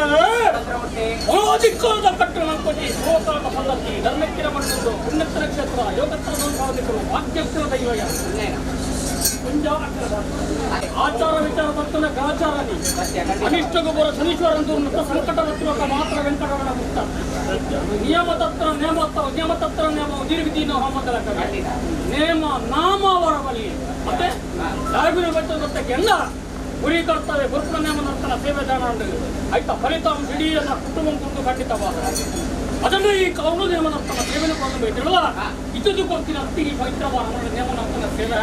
ಮಂತ್ರಮೂರ್ತಿ ಅಧಿಕಾರದ ಕಟ್ಟಣ ಕೊಟ್ಟಿ ಶ್ಲೋಕಾದ ಪದ್ಧತಿ ಧರ್ಮಕ್ಕಿನ ಮಣ್ಣೊಂದು ಪುಣ್ಯತ್ರ ಕ್ಷೇತ್ರ ಯೋಗತ್ರ ಸಂಸಾರದಿಕ್ಕರು ವಾಕ್ಯಕ್ಷರ ದೈವಯ ಇನ್ನೇನು? ಕುಂಜ ಅಕ್ಷರ ಆಚಾರ ವಿಚಾರ ತತ್ವನ ಗ್ರಾಚಾರನಿ ಸತ್ಯ ಖಂಡಿತ ಅನಿಷ್ಟ ಗೊಬ್ಬರ ಶನೀಶ್ವರ ಅಂತ ಸಂಕಟ ರತ್ನಕ ಮಾತ್ರ ವೆಂಕಟರಮಣ ಮುಕ್ತ ನಿಯಮ ತತ್ರ ನೇಮ ನಿಯಮ ತತ್ರ ನೇಮ ದೀರ್ಘದೀನ ಹೋಮದಲ ಖಂಡಿತ ನೇಮ ನಾಮ ಅವರ ಬಲಿ ಮತ್ತೆ ಸಾವಿರ ಬೆಟ್ಟದ ಎಲ್ಲ ಗುರಿ ಕರ್ತವೆ ಗುರುಕುಲ ನೇಮ ನರ್ತನ ಸೇವೆ ದಾನ ಆಯ್ತಾ ಫಲಿತಾಂಶ ಇಡೀ ಎಲ್ಲ ಕುಟುಂಬ ಕುಂದು ಖಂಡಿತವಾದ ಅದನ್ನು ಈ ಕೌಲು ನೇಮ ನರ್ತನ ಸೇವೆನ ಕೊಂಡು ಬೇಕಿರಲ್ಲ ಇದ್ದು ಕೊಡ್ತೀನಿ ಅತ್ತಿ ಈ ಪವಿತ್ರವಾದ ಮನುಷ್ಯ ನೇಮ ನರ್ತನ ಸೇವೆ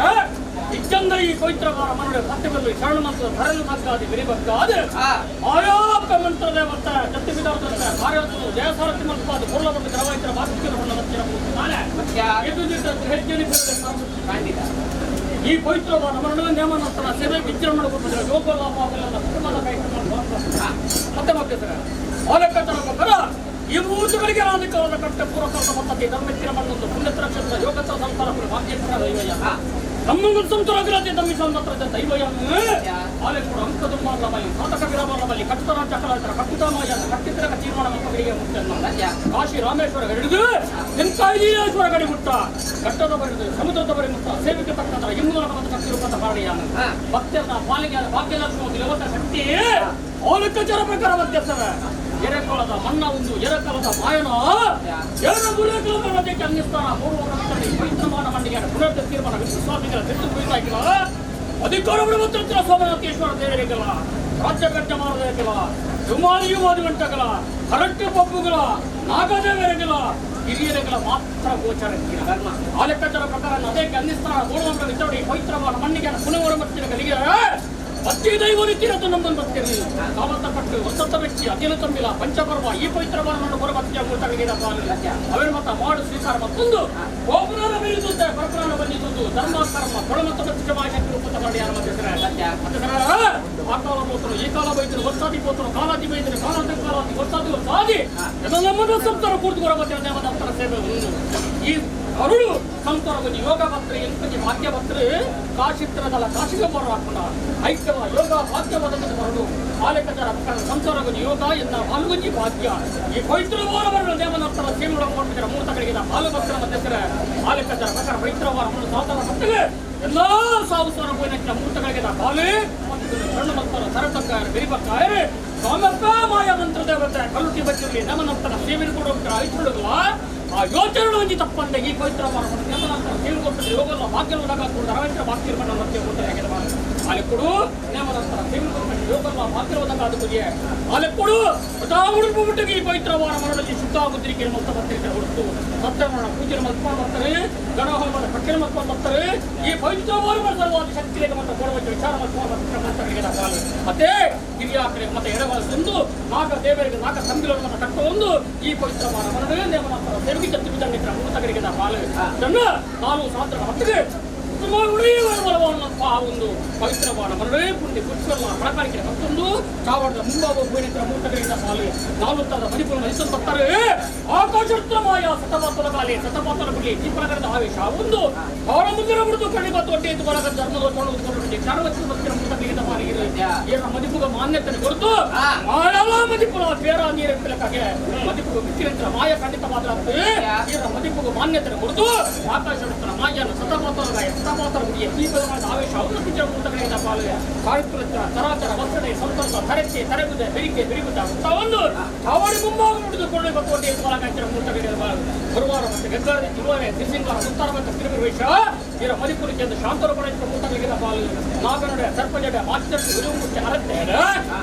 ಇಚ್ಚಂದ ಈ ಪವಿತ್ರವಾದ ಮನುಷ್ಯ ಸತ್ಯದಲ್ಲಿ ಶರಣ ಮಂತ್ರ ಧರಣ ಮಗ್ಗಾದಿ ಬಿರಿಬಗ್ಗಾದ ಆ ಆಯಾಪ ಮಂತ್ರದ ಮತ್ತೆ ಜತ್ತಿ ವಿಧಾನದ ಕಾರ್ಯವನ್ನು ಜಯಸಾರಥಿ ಮಲ್ಪಾದ ಕೊಲ್ಲವನ್ನು ದ್ರವಾಯಿತರ ವಾಕ್ಯದ ಬಣ್ಣ ನಾನೇ ಸತ್ಯ ಹೆಚ್ಚಿನ ಖಂಡಿತ ಈ ಪವಿತ್ರವಾದ ಮರಣ ನೇಮನಂತರ ಸೇವೆ ವಿಜೃಂಭಣೆ ಕೊಟ್ಟಿದ್ದಾರೆ ಯೋಗ ಲಾಭ ಆಗಲ್ಲ ಕುಟುಂಬದ ಕೈ ಮತ್ತೆ ಮತ್ತೆ ಸರ್ ಆಲೆಕ್ಕಾಚಾರ ಪ್ರಕಾರ ಈ ಮೂರುಗಳಿಗೆ ರಾಜಕಾರಣ ಕಟ್ಟ ಪೂರಕವಾದ ಪದ್ಧತಿ ಧರ್ಮಸ್ಥಿರ ಮಣ್ಣೊಂದು ಪುಣ್ಯತ್ರ ಕ್ಷೇತ್ರ ಯೋಗತ್ರ ಸಂಸಾರ ಭಾಗ್ಯೇಶ್ವರ ದೈವಯ್ಯ ನಮ್ಮನ್ನು ಸಂಸಾರ ದಮ್ಮಿ ಸಂತರ ದೈವಯ್ಯ ಆಲೆ ಕೂಡ ಅಂಕದುಂಬಾರ್ಲ ಬಲಿ ಸಾಧಕ ವಿರಾಮಲ್ಲ ಬಲಿ ಕಟ್ಟತರ ಚಕ್ರ ಕಟ್ಟುತಾಮಾಯ ಕಟ್ಟಿತರ ತೀರ್ಮಾನ ಮಕ್ಕಳಿಗೆ ಮುಟ್ಟನ್ನ ಸತ್ಯ ಕಾಶಿ ರಾಮೇಶ್ವರ ಹಿಡಿದು ನಿಂತಾಯಿಲೇಶ್ವರ ಗಡಿ ಮುಟ್ಟ ಘಟ್ಟದ ಬರಿದು ಸಮುದ್ರದ ಬರಿ ಮುಟ್ಟ ಸೇವೆಗೆ ತಕ್ಕಂತರ ಇನ್ನೂರ ಮತ್ತು ಶಕ್ತಿ ರೂಪದ ಕಾರಣಿಯಾನ ಹಾ. ಭಕ್ತರ ಪಾಲಿಗೆ ಭಾಗ್ಯಲಕ್ಷ್ಮಿ ದೇವತ ಶಕ್ತಿ ಅವಲಕ್ಕಚಾರ ಪ್ರಕಾರ ಮಧ್ಯಸ್ಥರ ಎರೆಕೊಳದ ಮಣ್ಣ ಒಂದು ಎರೆಕಲದ ಮಾಯನ ಏನ ಗುರಿಕಲ ಮಧ್ಯಕ್ಕೆ ಅನ್ನಿಸ್ತಾನ ಮೂರು ಪವಿತ್ರಮಾನ ಮಂಡಿಗೆ ಪುನರ್ ತೀರ್ಮಾನ ವಿಶ್ವಸ್ವಾಮಿಗಳ ಸಿಟ್ಟು ಕುರಿತಾಗಿಲ್ಲ ಅಧಿಕಾರ ಬಿಡುವ ಸೋಮನಾಥೇಶ್ವರ ದೇವರಿಗಲ್ಲ ರಾಜ್ಯ ಕಟ್ಟ ಮಾಡಬೇಕಲ್ಲ ಯುಮಾದಿ ಗಂಟಗಳ ಕರಟ್ಟು ಪಪ್ಪುಗಳ ನಾಗದೇವರಿಗಲ ಹಿರಿಯರಿಗಲ ಮಾತ್ರ ಗೋಚರ ಧರ್ಮ ಆ ಲೆಕ್ಕಾಚಾರ ಪ್ರಕಾರ ಅದೇ ಅನ್ನಿಸ್ತಾನ ಗೋಡುವಂತ ವಿಚಾರಣೆ ಪವಿತ್ರವಾದ ಮಣ್ಣಿಗೆ ಪುನವರ ಮತ್ತಿನ ಕಲಿಗೆ ಅತಿ ದೈವ ರೀತಿಯದ್ದು ನಮ್ಮನ್ನು ಬರ್ತಿರಲಿಲ್ಲ ಕಾಮಂತ ಪಟ್ಟು ವಸಂತ ವ್ಯಕ್ತಿ ಅತಿನ ತಂಬಿಲ ಪಂಚಪರ್ವ ಈ ಪವಿತ್ರವಾದ ಮಣ್ಣು ಹೊರಬತ್ತಿಯ ಮೂರ್ತಗಳಿಗೆದಪ್ಪ ಅವರ ಮತ ಮಾಡು ಸ್ವೀಕಾರ ಮತ್ತೊಂದು ಗೋಪುರಾನ ಬೆಳೆಯುತ್ತೆ ಪರಪುರಾಣ ಬಂದಿದ್ದು ಧರ್ಮ ಕರ್ಮ ಕೊಳಮತ್ತ ಮತ್ಸ್ಯವಾಯ ಶಕ್ತಿ ರೂಪದ ಮಾಡಿ ಯಾರ ಮಧ್ಯಸ್ಥರ ಸತ್ಯ ಆ ಕಾಲ ಪೋತರು ಈ ಕಾಲ ಬೈತರು ವರ್ಷಾದಿ ಪೋತರು ಕಾಲಾದಿ ಬೈತರು ಕಾಲಾದಿ ಕಾಲಾದಿ ವರ್ಷಾದಿ ವರ್ಷಾದಿ ನಮ್ಮನ್ನು ಸಂಸಾರ ಪೂರ್ತಿ ಹೊರಬತ್ತಿರ ದೇವದತ್ತರ ಸೇವೆ ಉಂಡು. ಈ ಅರುಳು ಸಂಸಾರ ಕೊಂಚ ಯೋಗ ಪತ್ರ ಎಂಕೊಂಚ ಭಾಗ್ಯ ಪತ್ರ ಕಾಶಿತ್ರದಲ್ಲ ಕಾಶಿಗೆ ಬರೋ ಹಾಕೊಂಡ ಐಕ್ಯವ ಯೋಗ ಭಾಗ್ಯ ಬದಲು ಬರಡು ಆಲೆಕ್ಕಚಾರ ಪ್ರಕಾರ ಸಂಸಾರ ಕೊಂಚ ಯೋಗ ಎಂದ ಹಾಲುಗೊಂಜಿ ಭಾಗ್ಯ ಈ ಪವಿತ್ರವಾರ ಬರಲು ದೇವನತ್ತರ ಸೇವೆ ಕೊಟ್ಟಿದ್ದಾರೆ ಮೂರ್ತಗಳಿಗೆ ಹಾಲು ಭಕ್ತರ ಮಧ್ಯಸ್ಥರ ಆಲೆಕ್ಕಚಾರ ಪ್ರಕಾರ ಪವಿತ್ರವಾರ ಮಣ್ಣು ಸಾಧನ ಭಕ್ತಗೆ ಎಲ್ಲಾ ಸಾವು ಸಾವಿರ ಹೋಗಿನ ಮೂರ್ತಗಳಿಗೆ ಬಾಲೆ ಮತ್ತು ಸಣ್ಣ ಮಕ್ಕಳು ಸರತಕ್ಕಾಯರು ಬಿರಿಬಕ್ಕಾಯರು ಸ್ವಾಮಪ್ಪ ಮಾಯ ಮಂತ್ರ ದೇವತೆ ಕಲ್ಲುಟಿ ಬಚ್ಚಿರಲಿ ನಮನಂತರ ಸೇವಿನ ಕೊಡುವ ಐತುಳುಗಳ ಆ ಯೋಚನೆ ಒಂಜಿ ತಪ್ಪಂದೆ ಈ ಪವಿತ್ರ ಮಾಡಬಹುದು ನೇಮನಂತರ ಸೇವೆ ಕೊಟ್ಟರೆ ಯೋಗಲ್ಲ ಭಾಗ್ಯ ಕೂಡ ರವೇಂದ್ರ ಭಾಗ್ಯ ಮತ್ತೆ ಅಲ್ಲಿ ಕೊಡು ನೇಮನಂತರ ಸೇವೆ ಕೊಟ್ಟರೆ ಯೋಗಲ್ಲ ಭಾಗ್ಯ ಕುದಿಯೆ ಅಲ್ಲಿ ಕೊಡು ಬಿಟ್ಟಿಗೆ ಈ ಪವಿತ್ರ ವಾರ ಮರಳಲ್ಲಿ ಶುದ್ಧ ಮುದ್ರಿಕೆ ಮೊತ್ತ ಬರ್ತಿರ್ತಾರೆ ಹೊರತು ಸತ್ಯಮರಣ ಪೂಜೆ ಮಲ್ಕೊಂಡು ಬರ್ತಾರೆ ಗಣಹೋಮದ ಪಕ್ಷಿ ಮಲ್ಕೊಂಡು ಬರ್ತಾರೆ ಈ ಪವಿತ್ರ ವಾರ ಸರ್ವಾದ ಶಕ್ತಿಗೆ ಮತ್ತು ಕೊಡುವ ವಿಚಾರ ಮಾಡ್ಕೊಂಡು ಬರ್ತಾರೆ ಮತ್ತೆ ಹಿರಿಯಾಕರೆ ಮತ್ತೆ ಎಡಬಲ ತಂದು ನಾಗ ದೇವರಿಗೆ ನಾಗ ತಂಬಿಲನ್ನು ಮತ್ತು ಕಟ್ಟೊಂದು ಈ ಪವಿತ್ರ ವಾರ ಮರಳು ನೇಮನಂತರ ಸೇವೆಗೆ ಚತ್ತು ಬಿದ್ದಂಗೆ ಮೂರ್ತಗಳಿಗೆ ಪಾಲು ಇದನ್ನು ನಾನು ಸಾಂತ್ರ ಹೊತ್ತಿಗೆ ಆ ಒಂದು ಪವಿತ್ರವಾದ ಮರಳೇ ಪುಣ್ಯ ಪುಷ್ಪಲ್ಲ ಬಳಕಾರಿಕೆ ಮತ್ತೊಂದು ಚಾವಡದ ಮುಂಭಾವ ಭೂಮಿತ್ರ ಮೂರ್ತಗಳಿಂದ ಪಾಲು ನಾಲುತ್ತಾದ ಮಣಿಪುರ ಮೈಸೂರು ಬರ್ತಾರೆ ಆಕಾಶಮಾಯ ಸತಮಾತನ ಕಾಲಿ ಸತಮಾತನ ಬಿಡಿ ಈ ಪ್ರಕಾರದ ಆವೇಶ ಒಂದು ಅವರ ಮುಂದಿನ ಬಿಡುದು ಕಡಿಮೆ ತೊಟ್ಟೆ ಇದು ಬರಗ ಧರ್ಮದ ಕೊಂಡು ಚಾರವಚ್ಚ ಭಕ್ತರ ಮೂರ್ತಗಳಿಂದ ಪಾಲಿಗೆ ಏನ ಮದಿಪುಗ ಮಾನ್ಯತೆ ಹೊರತು ಮಾಯಲ ಮದಿಪುರ ಬೇರ ನೀರಿನ ಮದಿಪುಗ ಬಿಟ್ಟಿರಂತರ ಮಾಯ ಖಂಡಿತವಾದ ಏನ ಮದಿಪುಗ ಮಾನ್ಯತೆ ಹೊರತು ಆಕಾಶ ಮಾಯನ ಸತಮಾತನ ಸತಮಾತನ ಗುಡಿಯ ತೀವ್ರವಾದ ಆವೇಶ ಅವನ ಮೂರ್ತಗಳಿಂದ ಪಾಲು ಕಾಯುತ್ತಿರುತ್ತ ತರಾತರ ವರ್ತನೆ ಸಂತೋಷ ತರಕ್ಕೆ ತರೆಗುದೆ ಬೆರಿಕೆ ಬೆರಿಗುತ್ತ ಒಂದು ಕಾವಡಿ ಮುಂಭಾಗ ನುಡಿದುಕೊಂಡು ಬತ್ತೋಟಿ ಎದ್ದು ಮೂರ್ತಗಳಿಂದ ಪಾಲು ಗುರುವಾರ ಮತ್ತು ಗಗ್ಗಾರದ ತಿರುವಾರೆ ಸಿರಿಸಿಂಗಾರ ಮುತ್ತಾರ ಮತ್ತು ತಿರುವಿರುವೇಶ ಇದರ ಮಣಿಪುರಕ್ಕೆ ಎಂದು ಶಾಂತರ ಪಡೆಯುತ್ತ ಮೂರ್ತಗಳಿಂದ ಪಾಲು ನಾಗನುಡೆ ಸರ್ಪಜಡೆ ಮಾಸ್ಟರ್ ಗುರುಮುಖ್ಯ ಅರತ್ತೆ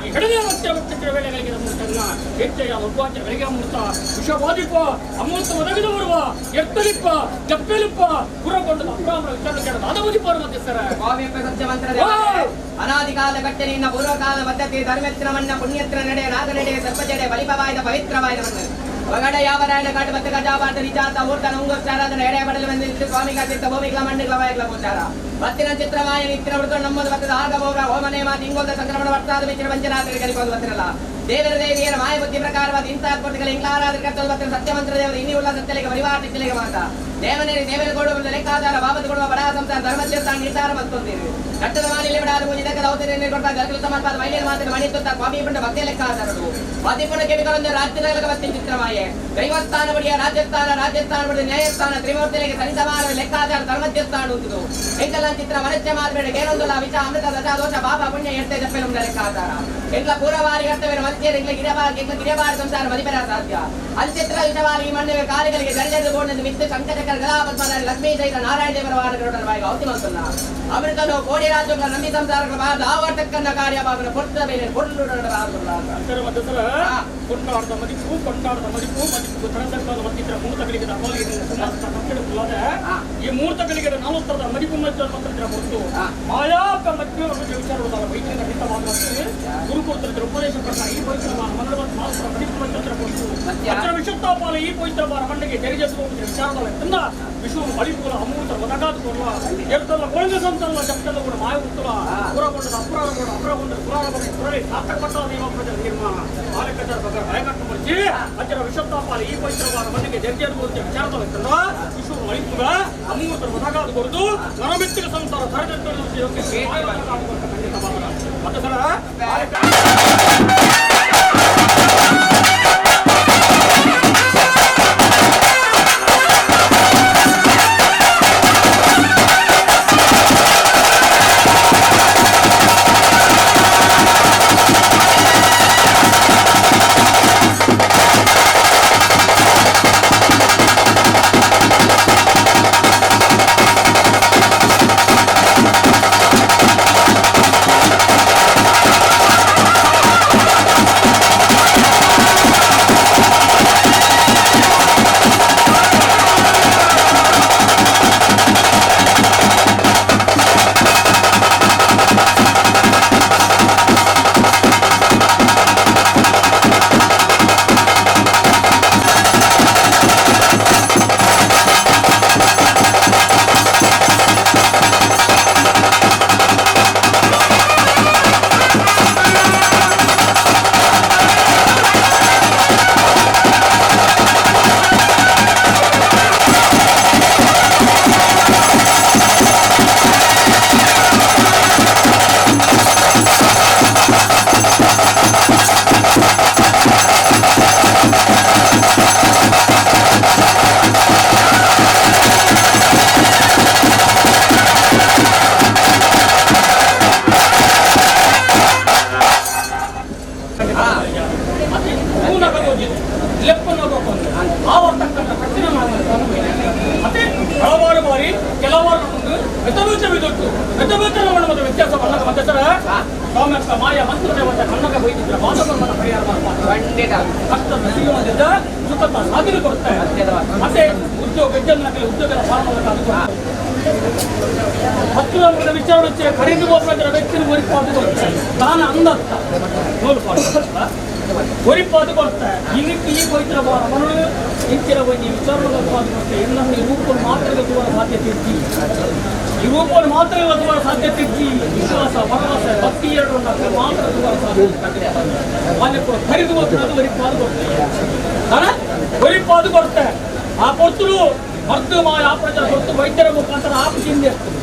ಈ ಹಿಡಿದ ಮತ್ತೆ ಮುಖ್ಯ ವೇಳೆಗಳಿಗೆ ಮೂರ್ತನ್ನ ಹೆಚ್ಚೆಯ ಉಪಾಚಾರ ಬೆಳಗ್ಗೆ ಮೂರ್ತ ವಿಷವಾದಿಪ ಅಮೃತ ಒದಗಿದ ಬರುವ ಎತ್ತಲಿಪ್ಪ ಜಪ್ಪೆಲಿಪ್ಪ ಗುರಗೊಂಡ ಅಬ್ರಾಹ್ಮಣ ವಿಚಾರ ಕೇಳದ ಅದಮುದಿ ಪಾರ್ವತಿ ಸರ ಸ್ವಾಮಿಯಪ್ಪ ಸತ್ಯಮಂತ್ರ ದೇವತೆ. ಅನಾದಿಕಾಲ ಕಟ್ಟೆನಿಂದ ಪೂರ್ವಕಾಲ ಪದ್ಧತಿ ಧರ್ಮೆತ್ತಿನ ಮಣ್ಣ ಪುಣ್ಯತ್ರ ನಡೆ ನಾಗನಡೆ ಸರ್ಪಜಡೆ ಬಲಿಪವಾಯ್ದ ಪವಿತ್ರವಾಯ್ದ ಮಣ್ಣು ಒಗಡ ಯಾವರಾಯಣ ಕಾಟು ಬತ್ತ ಗಜಾಬಾಟ ನಿಜಾತ ಊರ್ತನ ಉಂಗುಚ್ಚಾರಾಧನ ಎಡೆ ಬಡಲು ಬಂದಿತ್ತು ಸ್ವಾಮಿಗ ಚಿತ್ತ ಭೂಮಿಗಳ ಮಣ್ಣುಗಳ ವಾಯಗಳ ಗೋಚಾರ ಬತ್ತಿನ ಚಿತ್ರಮಾಯ ನಿತ್ಯ ಹುಡುಕೊಂಡು ನಮ್ಮದು ಬತ್ತದ ಆಗ ಬೋಗ ಹೋಮನೆ ಮಾತು ಇಂಗೋದ ಸಂಕ್ರಮಣ ವರ್ತಾದ ಮಿಚ್ಚಿನ ಪಂಚನಾಥರಿಗೆ ಕಲಿಬೋದು ಬತ್ತಿರಲ್ಲ ದೇವರ ದೇವಿಯರ ಮಾಯ ಬುದ್ಧಿ ಪ್ರಕಾರವಾದ ಇಂತಹ ಕೊರತೆಗಳ ಇಂಗ್ಲಾರಾದ ಕರ್ತವ್ಯ ಸತ್ಯಮಂತ್ರ ದೇವರು ಇನ್ನಿ ಉಳ್ಳ ಸತ್ಯಲಿಗೆ ಪರಿವಾರ ತಿಕ್ಕಲಿಗೆ ಮಾತ ದೇವನೇ ದೇವರ ಕೊಡುವ ಲೆಕ್ಕಾಚಾರ ಬಾಬದು ಕೊಡುವ ಬಡ ಸಂಸಾರ ಧರ್ಮಸ್ಥಾನ ನಿರ್ಧಾರ ಮತ್ತೊಂದಿರು ಕಟ್ಟದ ಮಾಲಿಲ್ಲಿ ಬಿಡಾದ ಪೂಜೆ ದಕ್ಕದ ಔಷಧಿಯನ್ನು ಕೊಡ್ತಾ ಗರ್ಗಲು ಸಮರ್ಪಾದ ಮಹಿಳೆಯರ ಮಾತಿನ ಮಣಿ ತುತ್ತ ಸ್ವಾಮಿ ಪಂಡ ಭಕ್ತಿಯ ಲೆಕ್ಕಾಚಾರರು ವಾದಿಪುಣ ಕೆಮಿಕಲೊಂದು ರಾಜ್ಯದ ಬತ್ತಿ ಚಿತ್ರಮಾಯೆ ದೈವಸ್ಥಾನ ಬಡಿಯ ರಾಜ್ಯಸ್ಥಾನ ರಾಜ್ಯಸ್ಥಾನ ಬಡಿಯ ನ್ಯಾಯಸ್ಥಾನ ತ್ರಿಮೂರ್ತಿಗಳಿಗೆ ಸರಿಸಮಾನ ಲೆಕ್ಕಾಚಾರ ಧರ್ಮಸ್ಥಾನ ಉಂಟು ಎಂಕಲ ಚಿತ್ರ ಮನಸ್ಸೆ ಮಾತಬೇಡ ಕೇನೊಂದುಲ ವಿಷ ಅಮೃತ ದಶ ದೋಷ ಪಾಪ ಪುಣ್ಯ ಎಡ್ತೆ ಜಪ್ಪೆಲುಂಡ ಲೆಕ್ಕಾಚಾರ ಎಂಗ್ಲ ಪೂರ್ವವಾರಿ ಕರ್ತವ್ಯ ಮಧ್ಯೆ ಎಂಗ್ಲ ಗಿರಬಾರ ಎಂಗ್ಲ ಗಿರಬಾರ ಸಂಸಾರ ಮದಿಪರ ಸಾಧ್ಯ ಅಲ್ಚಿತ್ರ ವಿಷವಾಲಿ ಈ ಮಣ್ಣಿನ ಕಾಲಿಗಳಿಗೆ ಜರ್ಜರಿದು ಬೋರ್ಡ್ ಮಿತ್ತು ಶಂಕಚಕ್ರ ಗಲಾಪದ್ಮಧಾರಿ ಲಕ್ಷ್ಮೀ ಸಹಿತ ನಾರಾಯಣ ದೇವರ ವಾರ ಗರುಡನ ಬಾಯಿಗೆ ಔತಿ ಮಂತಲ್ಲ ಅಮೃತನು ಕೋಡಿ ರಾಜ್ಯಗಳ ನಂಬಿ ಸಂಸಾರಗಳ ಬಾರದ ಆವರ್ತಕ್ಕನ್ನ ಕಾರ್ಯವಾಗನ ಪೊಟ್ಟ ಮೇಲೆ கொண்டாடுற மதிப்பு கொண்டாடுற மதிப்பு மதிப்பு ತರತಕ್ಕದ ಮತ್ತಿತರ ಮೂರ್ತಗಳಿಗೆ ಈ ಮೂರ್ತಗಳಿಗೆ ನಾಲ್ಕು ಮದಿಪು ಮತ್ತು ಹೊರತು ಮಾಯಾಕ ಮಧ್ಯ ವಿಚಾರ ವೈದ್ಯರ ಖಂಡಿತವಾದ ಗುರು ಕೊಡ್ತಿರ್ತಾರೆ ಉಪದೇಶ ಪ್ರಕಾರ ಈ ಪವಿತ್ರ ಮನದ ಮದಿಪು ಮತ್ತಿತರ ಹೊರತು ಅಚರ ವಿಶುದ್ಧಾಪಾಲ ಈ ಪವಿತ್ರ ಬಾರ ಮಣ್ಣಿಗೆ ಜರಿಜಸು ವಿಚಾರದಲ್ಲ ಎಲ್ಲ ವಿಶ್ವ ಬಳಿಪುಲ ಅಮೂರ್ತ ಒದಗಾದ ಕೊಡಲ ಎರ್ತಲ್ಲ ಕೊಳಗ ಸಂತಲ್ಲ ಜಪ್ತಲ್ಲ ಕೂಡ ಮಾಯ ಉತ್ತಲ ಪುರಗೊಂಡ ಅಪುರಾರಗೊಂಡ ಅಪುರಗೊಂಡ ಪುರಾರಗೊಂಡ ಪುರಳಿ ಸಾರ್ಥಕಪಟ್ಟ ದೇವ ಪ್ರಜೆ ನಿರ್ಮಾಣ ಆಲೆಕ್ಕಚಾರ ಪ್ರಕಾರ ಭಯಕಟ್ಟು ಮರ್ಚಿ ಅಚರ ವಿಶುದ್ಧಾಪಾಲ ಈ ಪವಿತ್ರ ಬಾರ ಮಣ್ಣಿಗೆ ಜರಿಜಸು ವಿಚಾರದಲ್ಲ ವಿಶ್ವ ಬಳಿಪುಲ ಅಮೂರ್ತ ಒದಗಾದ ಕೊರದು ನರಮೆತ್ತಿನ ಸಂಸಾರ ಮತ್ತೆ ಸರ ಹಲವಾರು ಬಾರಿ ಕೆಲವಾರು ವ್ಯತ್ಯಾಸ ಮಾಯ ಮಂತ್ರ ಕನ್ನಡ ಬೈದಿದ್ರೆ ವಾದವನ್ನು ಪರಿಹಾರ ಕಷ್ಟದ ಸಿಗುವುದಿದ್ದ ಸುಖದ ಸಾಧನೆ ಕೊಡುತ್ತೆ. ಮತ್ತೆ ಉದ್ಯೋಗ ಉದ್ಯೋಗದ ಹತ್ತು ವಿಚಾರ ಖರೀದಿ ಹೋಗ್ಬೇಕಾದ್ರೆ ವ್ಯಕ್ತಿ ಒರಿಪಾದು ಕೊಡ್ತಾರೆ ತಾನು ಅಂದತ್ತ ಒರಿಪಾದು ಕೊಡ್ತಾರೆ. ಇನ್ನಕ್ಕೆ ಈ ಪವಿತ್ರ ಮನಳು ಇಂಚಿನ ಹೋಗಿ ವಿಚಾರ ಕೊಡ್ತಾರೆ. ಎಲ್ಲ ಈ ರೂಪವನ್ನು ಮಾತ್ರ ತುಂಬಾ ಸಾಧ್ಯತೆ ಇರ್ತಿ, ಈ ರೂಪವನ್ನು ಮಾತ್ರ ತುಂಬಾ ಸಾಧ್ಯತೆ ಇರ್ತಿ. ವಿಶ್ವಾಸ ಭರವಸೆ ಭಕ್ತಿ ಎರಡು ಮಾತ್ರ ತುಂಬಾ ಸಾಧ್ಯತೆ. ಖರೀದಿ ಹೋಗ್ತದೆ ಒರಿಪಾದು ಕೊಡ್ತಾರೆ, ಒರಿಪಾದು ಕೊಡ್ತಾರೆ. ಆ ಕೊಡ್ತರು ಮದ್ದು ಮಾಯ ಆಪರೇಷನ್ ಕೊಡ್ತು ವೈದ್ಯರ ಮುಖಾಂತರ ಆಪದಿಂದ ಇರ್ತದೆ,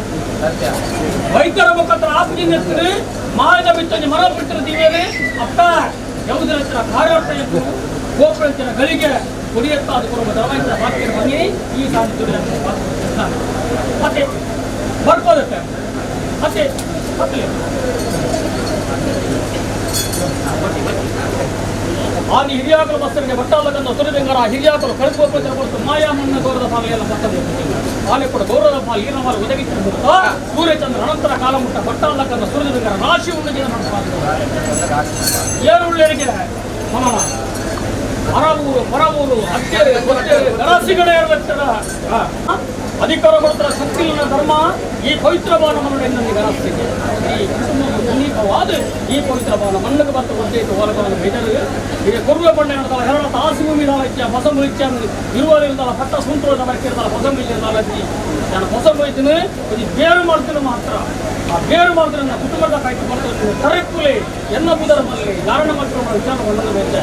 ವೈದ್ಯರ ಮುಖಾಂತರ ಆಪದಿಂದ ಇರ್ತದೆ. ಮಾಯದ ಬಿಟ್ಟು ಮರ ಬಿಟ್ಟಿರ್ತೀವಿ ಅಪ್ಪ ಯಾವುದರ ಹತ್ರ ಕಾರ್ಯಾರ್ಥ ಇತ್ತು ಗೋಪುರ ಗಳಿಗೆ ಕುಡಿಯತ್ತ ಅದು ಕೊಡುವ ದ್ರವ ವಾಕ್ಯ ಬನ್ನಿ ಈ ಸಾಧ್ಯತೆ ಮತ್ತೆ ಬರ್ಬೋದತ್ತೆ ಮತ್ತೆ ಮತ್ತೆ ಆದಿ ಹಿರಿಯಾಕಲು ಬಸ್ತರಿಗೆ ಬಟ್ಟಾಲಕನ್ನು ತುರಿದಂಗರ ಹಿರಿಯಾಕಲು ಕಳಿಸುವ ಮಾಯಾ ಮಣ್ಣ ಗೌರವ ಪಾಲೆಲ್ಲ ಪಾಲೆ ಕೂಡ ಗೌರವ ಪಾಲು ಈರಮಾಲ ಒದಗಿಸಿದ ಸೂರ್ಯಚಂದ್ರ ಅನಂತರ ಕಾಲ ಮುಟ್ಟ ಬಟ್ಟಾಲಕನ್ನು ಸುರಿದಂಗರ ರಾಶಿ ಉಂಡು ಜನ ಏರುಳ್ಳರಿಗೆ ಮನನ ಅರವೂರು ಪರವೂರು ಅತ್ತೇರು ಗೊತ್ತೇರು ಗರಸಿಗಡೆ ಇರಬೇಕಲ್ಲ. ಅಧಿಕಾರ ಕೊಡ್ತಾರ ಶಕ್ತಿ ಧರ್ಮ ಈ ಪವಿತ್ರ ಬಾನ ಮನ್ನಡೆ ಗನಸ್ತಿದೆ ಈ ಕುಟುಂಬದ ಪುನೀತವಾದ ಈ ಪವಿತ್ರ ಬಾನ ಮಣ್ಣಗೆ ಬತ್ತ ಒದ್ದೈತು ಹೊರಗವನ್ನು ಬೈದರು ಈಗ ಕೊರ್ವೆ ಬಣ್ಣ ಹೇಳ್ತಾಳೆ ಹೆರಳ ತಾಸಿ ಭೂಮಿ ಇಚ್ಛೆ ಹೊಸ ಇಚ್ಛೆ ಇರುವಲ್ಲಿ ಪಟ್ಟ ಸುಂಟು ಬರ್ತಿರ್ತಾಳೆ ಹೊಸ ಇರ್ತಾಳೆ ನಾನು ಹೊಸ ಬೈತೀನಿ ಇದು ಬೇರು ಮಾಡ್ತೀನಿ ಮಾತ್ರ ಆ ಬೇರು ಮಾಡಿದ್ರೆ ನನ್ನ ಕುಟುಂಬದ ಕಾಯ್ತು ಬರ್ತದೆ ತರಕ್ಕುಲಿ ಎನ್ನ ಬುದರ ಮಲ್ಲಿ ಧಾರಣ ಮಾಡ್ಕೊಂಡು ವಿಚಾರ ಒಳ್ಳೊಂದು ಬೇತೆ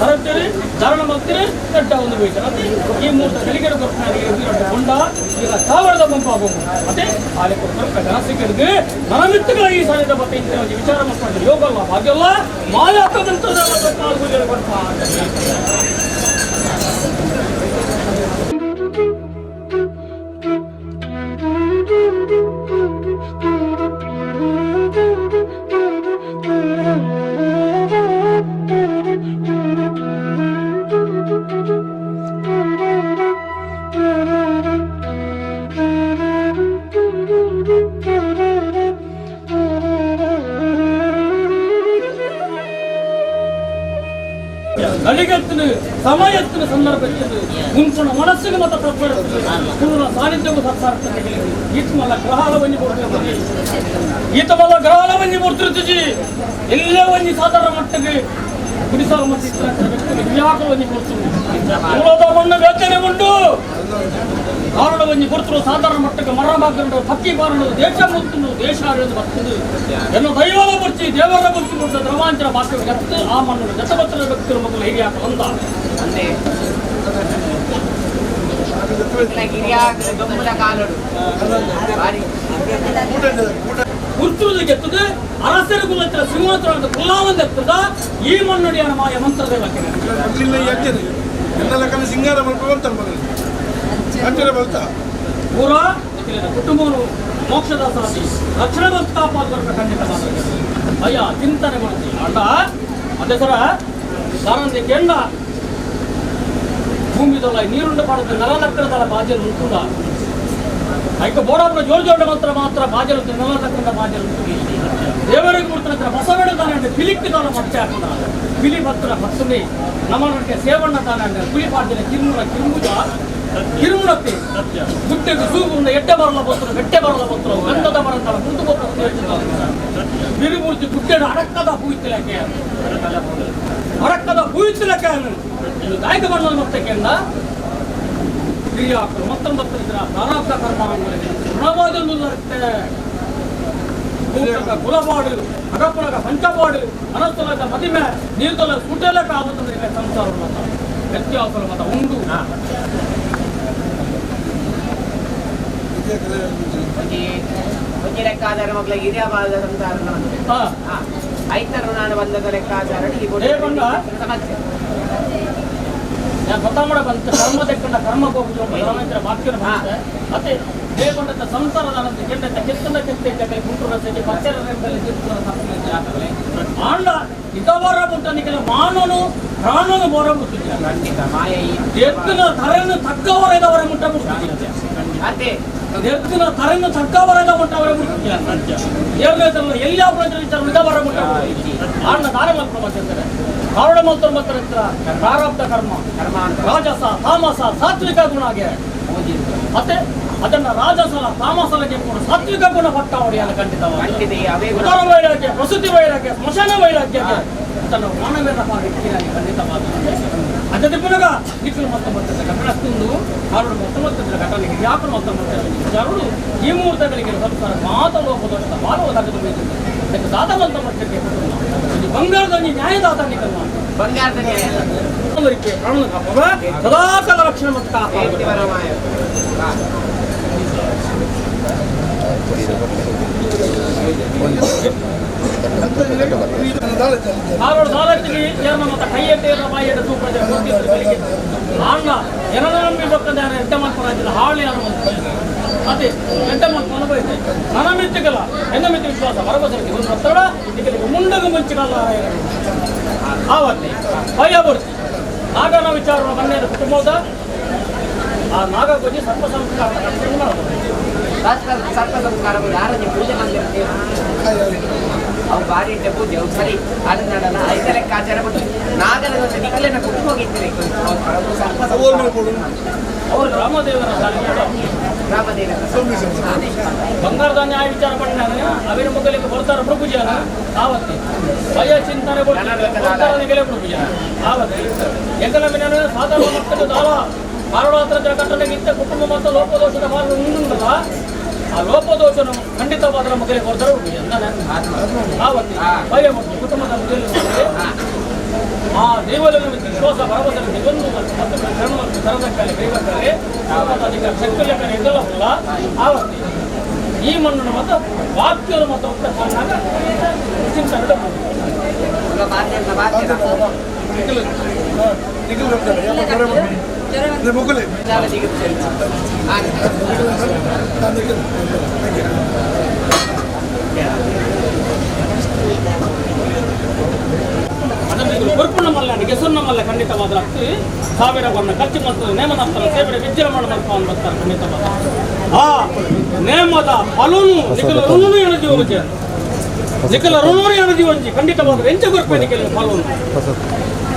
ತರತ್ತೀರಿ ಧಾರಣ ಮಾಡ್ತೀರಿ ದಡ್ಡ ಒಂದು ಬೇತೆ ಅದೇ ಈ ಮೂರ್ತ ಕಲಿಗೆರೆ ಕೊಡ್ತಾರೆ ಕೊಂಡ ಈಗ ಸಾವಿರದ ಬಂಪಾಗು ಅದೇ ಆಲೆ ಕೊಡ್ತಾರೆ ಗಣಸಿಗರಿಗೆ ನನಮಿತ್ತುಗಳ ಈ ಸಾಧ್ಯತೆ ಮತ್ತೆ ಇಂಥ ವಿಚಾರ ಮಾಡ್ಕೊಂಡು ಯೋಗಲ್ಲ ಭಾಗ್ಯಲ್ಲ ಮಾಯಾಕದಂತ ನಡಿಗೆತ್ತಿನ ಸಮಯತ್ತಿನ ಸಂದರ್ಭದಲ್ಲಿ ಮುಂಚಿನ ಮನಸ್ಸಿಗೆ ಮತ ತಪ್ಪಿಡುತ್ತದೆ ಪೂರ್ಣ ಸಾನ್ನಿಧ್ಯವು ಸತ್ಸಾರ್ತದೆ ಈತಮಲ್ಲ ಗ್ರಹಾಲ ಒಂಜಿ ಕೊಡ್ತಿರ್ತದೆ ಈತಮಲ್ಲ ಗ್ರಹಾಲ ಒಂಜಿ ಕೊಡ್ತಿರ್ತಿಜಿ ಎಲ್ಲೇ ಒಂಜಿ ಸಾಧಾರಣ ಮಟ್ಟಿಗೆ ಗುಡಿಸಾಲ ಮತ್ತು ಇತರ ವ್ಯಾಕುಲ ಒಂಜಿ ಕೊಡ್తుంది ಮೂಲದ ಮಣ್ಣು ಬೇತನೆ ಉಂಟು ಕಾರಣ ಒಂಜಿ ಕೊಡ್ತರು ಸಾಧಾರಣ ಮಟ್ಟಕ್ಕೆ ಮರ ಬಾಕಂಡು ಪಕ್ಕಿ ಬಾರಣ ದೇಶ ಮುತ್ತುಂಡು ದೇಶ ಅರಿದು ಬರ್ತದೆ ಎನ್ನು ದೈವದ ಬುರ್ಚಿ ದೇವರ ಬುರ್ಚಿ ಕೊಟ್ಟ ದ್ರವಾಂತರ ಭಾಷೆ ಗತ್ತು ಆ ಮಣ್ಣು ದತ್ತಪತ್ರ ವ್ಯಕ್ತಿರ ಮಕ್ಕಳು ಹೇಗೆ ಹಾಕಲಂದ ಅಂದೆ ಗಿರಿಯಾಗ ಕಾಲಡು ಬಾರಿ ಗುರ್ತುವುದು ಗೆತ್ತದು ಅರಸರ ಗುಲತ್ರ ಸಿಂಹಾಸನ ಕುಲಾವಂದ ಎತ್ತದ ಈ ಮಣ್ಣುಡಿಯ ಮಾಯ ಮಂತ್ರದ ಎಲ್ಲ ಸಿಂಗಾರ ಮಾಡ್ಕೊಂಡು ಅಂತಾರೆ ಬರ್ತಾ ಪೂರ ಕುಟುಂಬವನ್ನು ಮೋಕ್ಷದ ಸಾಧಿ ರಕ್ಷಣೆ ಬಂತು ಕಾಪಾಡ್ಬರ್ಬೇಕು ಖಂಡಿತ ಅಯ್ಯ ಚಿಂತನೆ ಮಾಡ್ತೀವಿ ಅಣ್ಣ ಅದೇ ಸರ ಸಾರಂದಿ ಕೆಂಡ ಭೂಮಿದೊಲ್ಲ ನೀರುಂಡ ಪಾಡದ ನೆಲ ಲಕ್ಕಣದಲ್ಲ ಬಾಜಲು ಉಂಟುಂಡ ಐಕ ಬೋಡಾಪುರ ಜೋರ್ ಜೋಡ ಮಾತ್ರ ಮಾತ್ರ ಬಾಜಲು ನೆಲ ಲಕ್ಕಣದ ಬಾಜಲು ಉಂಟು ದೇವರಿಗೆ ಮುಡ್ತಾನೆ ಬಸವೇಡ ತಾನೆ ಅಂದ್ರೆ ಪಿಲಿಕ್ಕಿ ತಾನ ಮತ್ತೆ ಹಾಕೊಂಡ ಪಿಲಿ ಭತ್ರ ಭಕ್ತನಿ ನಮ್ಮನೊಟ್ಟಿಗೆ ಸೇವಣ್ಣ ತಾನೆ ಅಂದ್ರೆ ಪುಲಿ ಪಾಡ್ದಿನ ಕಿರುಮುರ ಕಿರುಮುಜ ಕಿರುಮುರಕ್ಕೆ ಗುಟ್ಟೆಗೆ ಸೂಗುಂಡ ಎಡ್ಡೆ ಬರಲ ಬರ್ತರು ಬೆಟ್ಟೆ ಬರಲ ಬರ್ತರು ಗಂಧದ ಮರಂತಲ ಕುಂತು ಬಿರುಮೂರ್ತಿ ಗುಡ್ಡೆಡು ಅಡಕ್ಕದ ಹೂಯಿತ್ತಲಕ್ಕೆ ಅಡಕ್ಕದ ಹೂಯಿತ್ತಲಕ್ಕೆ ದಾಯಕ ಬಣ್ಣದ ಮತ್ತೆ ಕೆಂಡ ಹಿರಿಯಾಕರು ಮತ್ತೊಂಬತ್ತರ ಪ್ರಾರಬ್ಧ ಕರ್ಮ ಋಣವಾದೊಂದು ಕುಲಪಾಡು ಅಗಪ್ಪುಲಗ ಪಂಚಪಾಡು ಅನಸ್ತಲಗ ಮದಿಮೆ ನೀರ್ತಲ ಸುಟಲಕ ಆಗುತ್ತದೆ ಸಂಸಾರ ಮತ ವ್ಯತ್ಯಾಸ ಮತ ಉಂಡು. ಒಂಜಿ ಲೆಕ್ಕಾಚಾರ ಮಕ್ಕಳ ಹಿರಿಯ ಬಾಲದ ಸಂಸಾರ ಐತರು ನಾನು ಬಂದದ ಲೆಕ್ಕಾಚಾರ ಸಮಸ್ಯೆ ನಾನು ಗೊತ್ತಾಮಡ ಬಂತ ಕರ್ಮ ತೆಕ್ಕಂಡ ಕರ್ಮ ಹೋಗುದು ವಾಕ್ಯ ಮತ್ತೆ ದೇವಕೊಂಡಂತ ಸಂಸಾರದ ಕೆಂಡಂತ ಕೆತ್ತಂದ ಕೆತ್ತ ಕುಂಟುರ ಸೆಜೆ ಪಚ್ಚರ ಆಂಡ ಇದವರ ಪುಟ್ಟನಿಗೆಲ್ಲ ಮಾನನು ಪ್ರಾಣನು ಬೋರ ಮುಟ್ಟಿದ್ದ ಖಂಡಿತ ಮಾಯ ಎತ್ತಿನ ತರೆಯನ್ನು ತಕ್ಕವರ ಇದವರ ಮುಟ್ಟ ಮುಟ್ಟಿದ್ದ ಅದೇ ಎತ್ತಿನ ತರೆಯನ್ನು ತಕ್ಕವರ ಇದ ಮುಟ್ಟವರ ಮುಟ್ಟಿದ್ದ ಎರಡನೇ ಎಲ್ಲ ಪ್ರಜೆ ಇದವರ ಮುಟ್ಟ ಆಂಡ ದಾರ ಮಾತ್ರ ಮಾತಾಡ್ತಾರೆ ಕಾರಣ ಮಾತ್ರ ಮಾತ್ರ ಪ್ರಾರಬ್ಧ ಕರ್ಮ ಕರ್ಮ ರಾಜಸ ತಾಮಸ ಸಾತ್ವಿಕ ಗುಣಗೆ ಮತ್ತೆ ಅದನ್ನ ರಾಜಸಲ ತಾಮಸಲಕ್ಕೆ ಕೂಡ ಸಾತ್ವಿಕ ಗುಣ ಪಟ್ಟ ಹೊಡೆಯಲ್ಲ ಖಂಡಿತವಾಗಿ ಉದರ ವೈರಾಗ್ಯ ಪ್ರಸೂತಿ ವೈರಾಗ್ಯ ಸ್ಮಶಾನ ವೈರಾಗ್ಯಕ್ಕೆ ತನ್ನ ಮಾನವೇನ ಖಂಡಿತವಾದ ಅದೇ ಪುನಗ ನಿಖಿಲ್ ಮತ್ತೆ ಮತ್ತೆ ಘಟನಸ್ತುಂದು ಆರುಡು ಮತ್ತೆ ಮತ್ತೆ ಘಟನೆಗೆ ಯಾಕಡು ಮತ್ತೆ ಮತ್ತೆ ವಿಚಾರಗಳು ಈ ಮುಹೂರ್ತಗಳಿಗೆ ಸಂಸಾರ ಮಾತಲೋಪದೋಷದ ಬಾಲೋದಾಗದ ಅದಕ್ಕೆ ದಾತ ಮಂತ ಮಟ್ಟಕ್ಕೆ ಇದು ಬಂಗಾರದ ನ್ಯಾಯದಾತ ನಿಖಲ್ ಬಂಗಾರದ ನ್ಯಾಯ ಪ್ರಾಣ ಕಾಪವ ಸದಾಕಾಲ ರಕ್ಷಣೆ ಮತ್ತು ಕಾಪಾಡ ಆರೋಡು ದಾರತ್ತಿಗೆ ಏರ್ನ ಮತ್ತ ಕೈಯಟ್ಟೆ ಏರ್ನ ಬಾಯಿಯಟ್ಟ ತೂಕ ಆಂಡ ಜನನ ನಂಬಿ ಬಕ್ಕಂದ ಯಾರು ಎಡ್ಡೆ ಮಾಡ್ಕೊಳಾಗಿಲ್ಲ ಹಾಳು ಯಾರು ಅದೇ ಎಡ್ಡೆ ಮಾಡ್ಕೊಂಡು ಬೈತೆ ನನ್ನ ಮಿತ್ತಿಗಲ್ಲ ಎನ್ನ ಮಿತಿ ವಿಶ್ವಾಸ ಭರವಸೆ ಒಂದು ಒತ್ತಡ ಇದಕ್ಕೆ ಮುಂಡಗ ಮುಂಚಿಗಲ್ಲ ಆವತ್ತೆ ಭಯ ಬರ್ತಿ ನಾಗನ ವಿಚಾರ ಮನೆಯ ಕುಟುಂಬದ ಆ ನಾಗಗೋಜಿ ಸರ್ಪ ಸಂಸ್ಕಾರ ಸರ್ಪ ಸಂಸ್ಕಾರ ಯಾರ ಪೂಜೆ ಮಾಡಿರ್ತೀವಿ ಅವು ಬಾರಿ ಇಟ್ಟೆ ಪೂಜೆ ಅವು ಸರಿ ಅದನ್ನ ಐತ ಲೆಕ್ಕಾಚಾರ ಬಿಟ್ಟು ನಾಗನ ಒಂದು ನಿಖಿಲನ ಕುಟುಂಬ ಇತ್ತು ಸರ್ಪ ಅವರು ರಾಮದೇವರ ಸಾಲಿಗೆ ಬಂಗಾರದ ನ್ಯಾಯ ವಿಚಾರ ಪಡಿನಾಗ ಅವಿನ ಮುಗಲಿಗೆ ಬರ್ತಾರ ಪ್ರಭುಜನ ಆವತ್ತಿ ಭಯ ಚಿಂತನೆ ಬರ್ತಾರೆ ಪ್ರಭುಜನ ಆವತ್ತಿ ಎಂಕಲ ಮಿನ ಸಾಧಾರಣ ಮಕ್ಕಳು ದಾಳ ಕಾರಣಾತ್ರ ಕಟ್ಟಣೆ ಇತ್ತ ಕುಟುಂಬ ಮತ್ತು ಲೋಪದೋಷದ ಮಾರ್ಗ ಉಂಡುಂಡಲ್ಲ ಆ ಲೋಪದೋಷನು ಖಂಡಿತವಾದ ಮಗಲಿಗೆ ಕೊಡ್ತಾರೆ ಪ್ರಭುಜನ ಆವತ್ತಿ ಭಯ ಮತ್ತು ಕುಟುಂಬದ ಮಗಲಿಗೆ ಆ ದೇವರಲ್ಲಿ ವಿಶ್ವಾಸ ಭರವಸೆ ಇದೊಂದು ಮತ್ತು ಶರಣವನ್ನು ತರದಕ್ಕಾಗಲಿ ಕೈಬೇಕಾಗಲಿ ಅಧಿಕಾರ ಶಕ್ತಿಲೆಕ್ಕನೆ ಇದೆಲ್ಲ ಆವತ್ತಿ ಈ ಮಣ್ಣನ್ನು ಮತ್ತು ವಾಕ್ಯದ ಮತ್ತು ಉತ್ತರ ಚಿಂತನೆ ಮುಗುಲಿ ಅದನ್ನು ಕೊರ್ಪುಣ ಮಲ್ಲ ಗೆಸುನ್ನ ಮಲ್ಲ ಖಂಡಿತವಾದ ಸಾವಿರ ವರ್ಣ ಖರ್ಚು ಮತ್ತು ನೇಮನರ್ತರ ಸೇವೆ ವಿಜ್ಜಲ ಮಾಡಬೇಕು ಬರ್ತಾರೆ ಖಂಡಿತವಾದ ಆ ನೇಮದ ಫಲನು ನಿಖಲ ಋಣನು ಎನಜಿ ಒಂಜಿ ನಿಖಲ ಋಣನು ಎನಜಿ ಒಂಜಿ ಖಂಡಿತವಾದ ಎಂಚ ಕೊರ್ಪೆ ನಿಖಲ ಫಲನು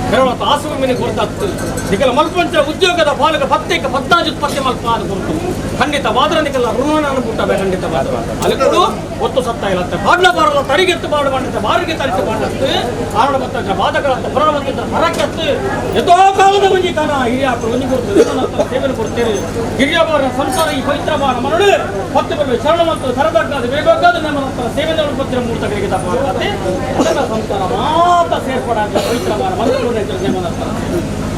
ಕೇರಳ ಆಸುವ ಮೀನು ಕೊಡ್ತಾತ್ತು ನಿಖಲ ಮಲ್ಪಂಚ ಉದ್ಯೋಗದ ಪಾಲಕ ಪತ್ತೆಕ ಪತ್ತಾಜುತ್ಪತ್ತಿ ಮಲ್ಪ ಅದು ಕೊಡ್ತು ಖಂಡಿತವಾದ್ರ ನಿಖಲ ಋಣನ ಅನುಕೂಟವೇ ಖಂಡಿತವಾದ ಅಲ್ಲಿ ಒತ್ತು ಸತ್ತ ಇಲ್ಲತ್ತೆ ಪಾಡ್ಲ ಬಾರಲ್ಲ ತರಿಗೆತ್ತು ಬಾಡು ಮಾಡಿದ ಬಾರಿಗೆ ತರಿಸಿ ಮಾಡತ್ತು ಆರಣ ಮತ್ತ ಬಾಧಕರತ್ತ ಹೊರಣ ಮತ್ತಿದ್ದ ಹರಕತ್ತು ಎದೋ ಕಾಲದ ಒಂಜಿ ಕಾನ ಹಿರಿಯಾಕರು ಒಂಜಿ ಕೊಡ್ತದೆ ಸೇವೆಯನ್ನು ಕೊಡ್ತೇವೆ ಹಿರಿಯಬಾರ ಸಂಸಾರ ಈ ಪವಿತ್ರ ಬಾರ ಮನಡು ಪತ್ತು ಬರಬೇಕು ಶರಣ ಮತ್ತು ಸರದಾಗ್ಲಾದ ಬೇಕಾದ ನಮ್ಮ ಸೇವೆಯನ್ನು ಪತ್ರ ಮೂರ್ತಕರಿಗೆ ತಪ್ಪಾಗತ್ತೆ ಅದನ್ನ ಸಂಸಾರ ಮಾತ್ರ ಸೇರ್ಪಡಾದ ಪವಿತ್ರ ಬಾರ ಮಂತ್ರ ನೇಮನರ್ತರ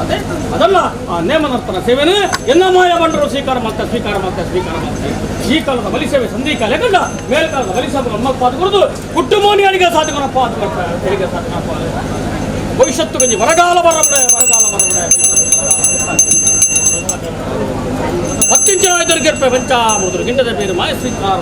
ಅದೇ ಅದಲ್ಲ ಆ ನೇಮನರ್ತನ ಸೇವೆನೇ ಎನ್ನಮಾಯ ಬಂಡರು ಸ್ವೀಕಾರ ಮಾಡ್ತಾರೆ ಸ್ವೀಕಾರ ಮಾಡ್ತಾರೆ ಸ್ವೀಕಾರ ಮಾಡ್ತಾರೆ ಈ ಕಾಲದ ಬಲಿ ಸೇವೆ ಸಂಧಿ ಕಾಲ ಕಂಡ ಮೇಲ್ಕಾಲದ ಬಲಿ ಸೇವೆ ನಮ್ಮ ಪಾದ ಕುರಿತು ಕುಟ್ಟುಮೋನಿ ಅಡಿಗೆ ಸಾಧಕನ ಪಾದ ಕೊಡ್ತಾರೆ ಅಡಿಗೆ ಸಾಧಕನ ಪಾದ ಭವಿಷ್ಯತ್ತು ಗಂಜಿ ಬರಗಾಲ ಬರಬಡೆ ಬರಗಾಲ ಬರಬಡೆ ಹತ್ತಿಂಚಿನ ಆಯ್ದರಿಗೆ ಪಂಚಾಮೃತರು ಗಿಂಡದ ಬೇರು ಮಾಯ ಸ್ವೀಕಾರ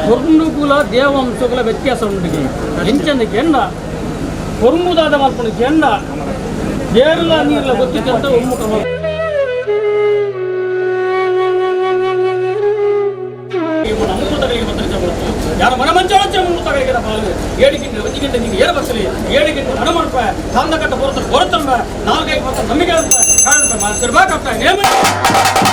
ಕೊರ್ನುಕುಲ ದೇವಾಂಶಗಳ ವ್ಯತ್ಯಾಸ ಉಂಟು ಎಂಚಂದಕ್ಕೆ ಎಂಡ ಕೊರ್ಮುದಾದ ಮಲ್ಪಣಕ್ಕೆ ಎಂಡ ಏರ್ಲ ನೀರ್ಲ ಗೊತ್ತಿದ್ದಂತ ಒಮ್ಮುಖ ಯಾರ ಮನ ಮಂಚಾಳಂಚ ಮುಮ್ಮುತಗಳಿಗೆ ಪಾಲು ಏಳು ಗಿಂಟೆ ಒಂದು ಗಿಂಟೆ ನೀನು ಏಳು ಬಸ್ಸಲಿ ಏಳು ಗಿಂಟೆ ಹಣ ಮಾಡ್ಪ ಕಾಂದ ಕಟ್ಟ ಹೊರತ ಹೊರತಂಬ ನಾಲ್ಕೈದು ಪತ್ತ ನಂಬಿಕೆ ಅಂತ ಕಾರಣ ನೇಮ.